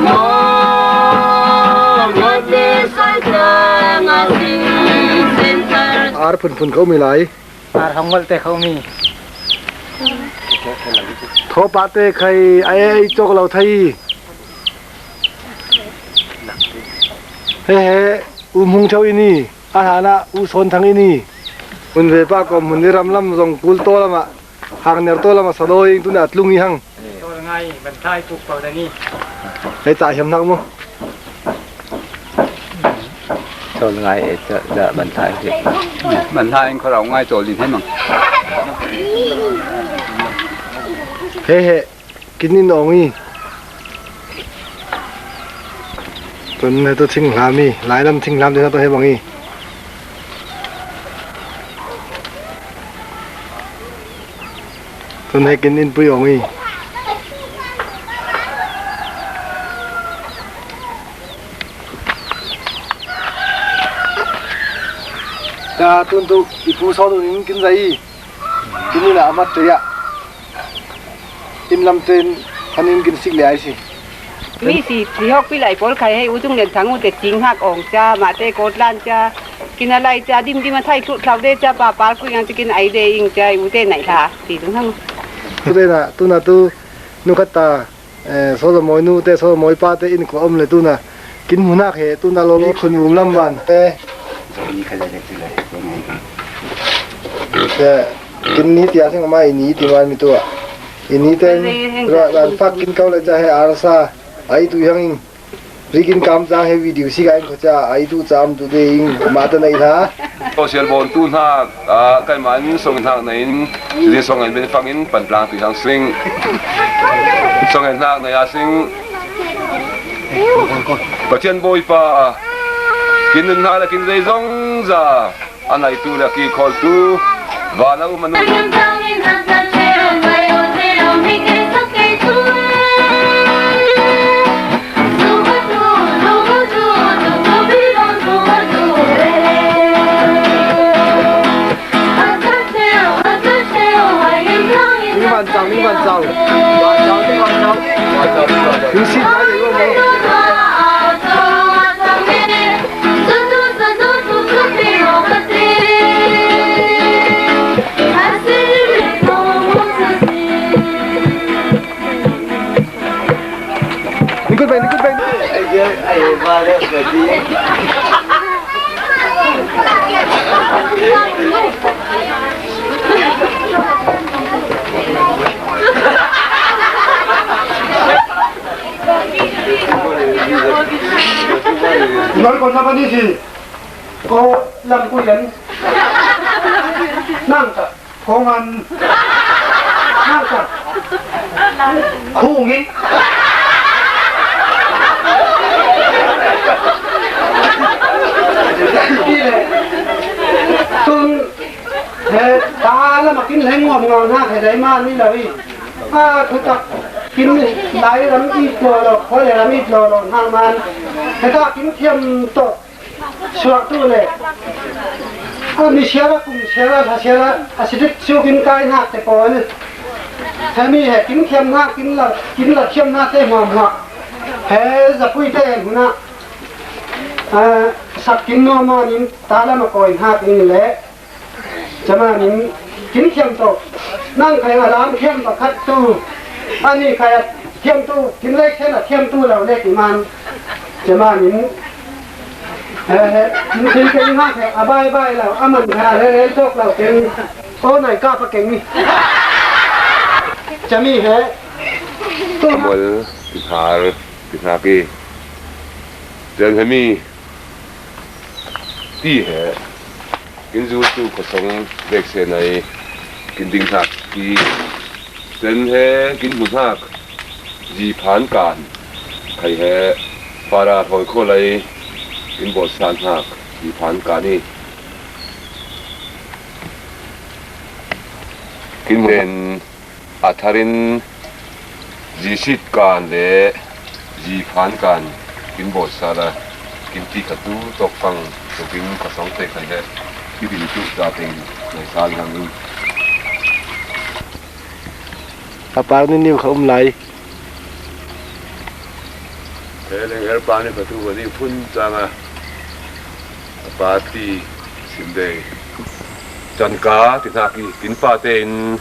Maw ruat le sal tanga sing sen thar. Ar phunphun kho mi lai. Ar hong ngol te kho mi. Thawpa te khai a ei chawk lo thei. He he, U Hmung Theu i ni, a hlanah U Sawn Thang i ni. Hun ve pa kawm hun ni ram lam zong kul taw lamah, hang ner taw lamah sa dawi ing tuna a tlung i hang. Sawl ngai, ban thai puk pau da ni. Hei, ta hiam hnak mu. Sawl ngai e, ta, ta ban thai hi. Ban thai in khorau ngai chawl din hei mang. He he, kin in awng i. Tun he tu thing hlam i, lai lam thing hlam din a tu he bang i. Tun he kin in pui awng i. Ta tun tu i pu sawn un in kin zai i. Kin in a mat te ya. In lam ten han in kin sik le ai si. Mi si, si hawk pi lai pawl khai hei u tung len thang u te ching hak awng cha, ma te kawt lan cha, kin a lai cha, dim dim a thai thlut thlau de cha, pa pal kui ang cha kin ai de ing cha, u te nai hla, ti tung hang. Tu te na, tu na tu, nu khat ta, eh, Sawlamawi nu te, Sawlamawi pa te in kua om le tu na, kin hmu nak he, tu na lo lo khun um lam van. Eh. Kin ni tia sing ma i ni ti man mi tu a. I ni ten, ra, ran fak kin kau le cha he arsa, ai tu hang ing. Rikin kam chang he video si ka in kho cha, ai tu cham tu de ing, ma ta nei tha. Social bon tu hna, a, kai ma in song hnak nei in, ri song en ben fang in, pan tlang tu hang sing. Song en hnak nei a sing. Pathian Bawipa, kin nun hna le kin zei zong za. A naitu le a kikhawltu, van a um a nun. Ni van chau, ni van chau. Van chau, ni van chau. Van chau, ni van chau. Ni si, ni van chau. Ni kut beng, ni kut beng. Nor kona kani si. Ko lang ko yan. Nang ka. Ko ngan. Nang ka. Ko ngi. Tun he ta lama kin leng ngawm ngawm hna he dai ma ni lo hi. A thutak kin lai ram it lo lo, khawle ram it lo lo hna man. He ta kin thiam tawh suaktu le a mi siara, kum siara, hla siara, a sidik sukin kai hnak te pawl. He mi he kin thiam hna, kin la, kin la thiam hna te hmuahhmuah. He zapui te hmunah a sak kin nuam ah nin ta lam a kawi hnak in le camanin kin thiam tawh, nang khai a lam thiam pakhat tu, ani khai a thiam tu, kin lei khen a thiam tu lo le ti man camanin, eh, thil keng hna khai a bai bai lo, a man khai a rel rel tawk lo keng, aw nai ka pa keng ni. Cami he tu. Amol, tithar, tithaki. Cun hemi ti he kin zultu khuasawng veksen ai kin ding hnak ti. Cun he kin hmu hnak zi phan kan khai he para hrawi khaw lei kin bawlsan hnak zi phan kan i kin hmu. A tharin zisit kan le ziphan kan kin bawlsa la kin ti kha tu tawk pang tukin ka sawng te khai le kibin tu ta teng ngai sa lang in. A par ni niu kha um lai. He leng el pa ni kha tu ka ni phun cang a, a pa ti sim dei. Can ka ti hnak i kin pa tein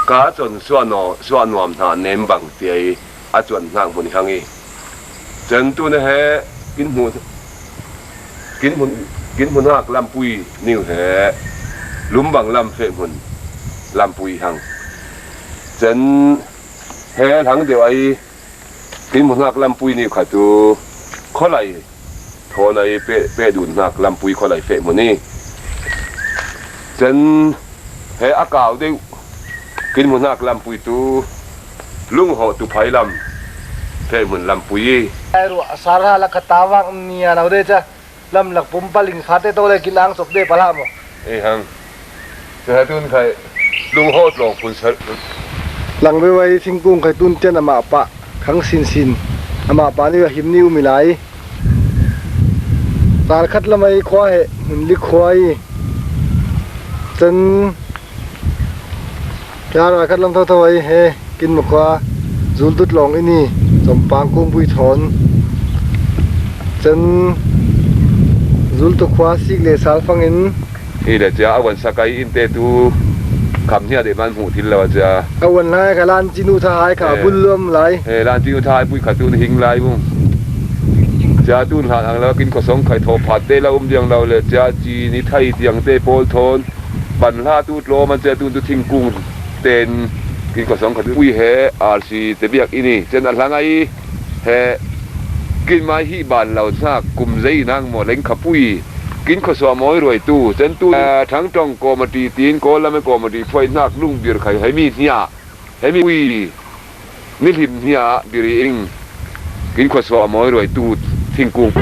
ka con suah naw-, suah nuam hna nem bang tiai a cuan hnak hmun i hang i. Cun tu na he kin hmu, kin hmu, kin hmu hnak lampui ning he lumbang lam feh hmun lampui i hang. Cun he hlang deuh ai kin hmu hnak lampui ning kha tu khualai thawn ai peh, peh dun hnak lampui khualai feh hmun i. Cun he a kau deuh kin hmu hnak lampui tu lunghawh tu phai lam feh hmun lampui i. Ai ruah, a sar ha la kha tawang ni a nau de ca. Lam lak pum paling fate to le kin ang cop de pala mo. Ei hang. Cun he tun khai lunghaw tlawng phun ser. Lang vevai thingkung khai tun tian amah pah khang sinsin. Amah pah nih a him nih um i lai. Ralkhat lamai khua he hmun lik khua i. Cun tia ralkhat lam thotho ai he kin makhua zultu tlawng i ni, Compang kungpui thawn. Cun zultu khua sik le sal fangin. Hi le cia a wan sakai in te tu kham hnia deh man hmuh thil lo a cia. A wan lai kha lan cinu tha hai kha a bul luam lai. He lan cinu tha hai pui kha tu na hing lai mu. Cia tu hlan ang lo kin khuasawng khai thawh phat te lo um diang lo le cia ci ni thai tiang te pawl thawn. Pan hla tu tlawm an cia tu tu thingkung ten kin khuasawng kha tu pui he R C te biak i ni. Cen a hlang ai he kin mai hi ban lo hnak kum zei nang maw leng kha pui. Kin khuasuah mawi ruai tu cen tu, eh, thangtong kawmati tin kawl lam e kawmati phuai hnak lungbir khai he mi hnia. He mi pui. Nihlim hnia biri in kin khuasuah mawi ruai tu thingkung.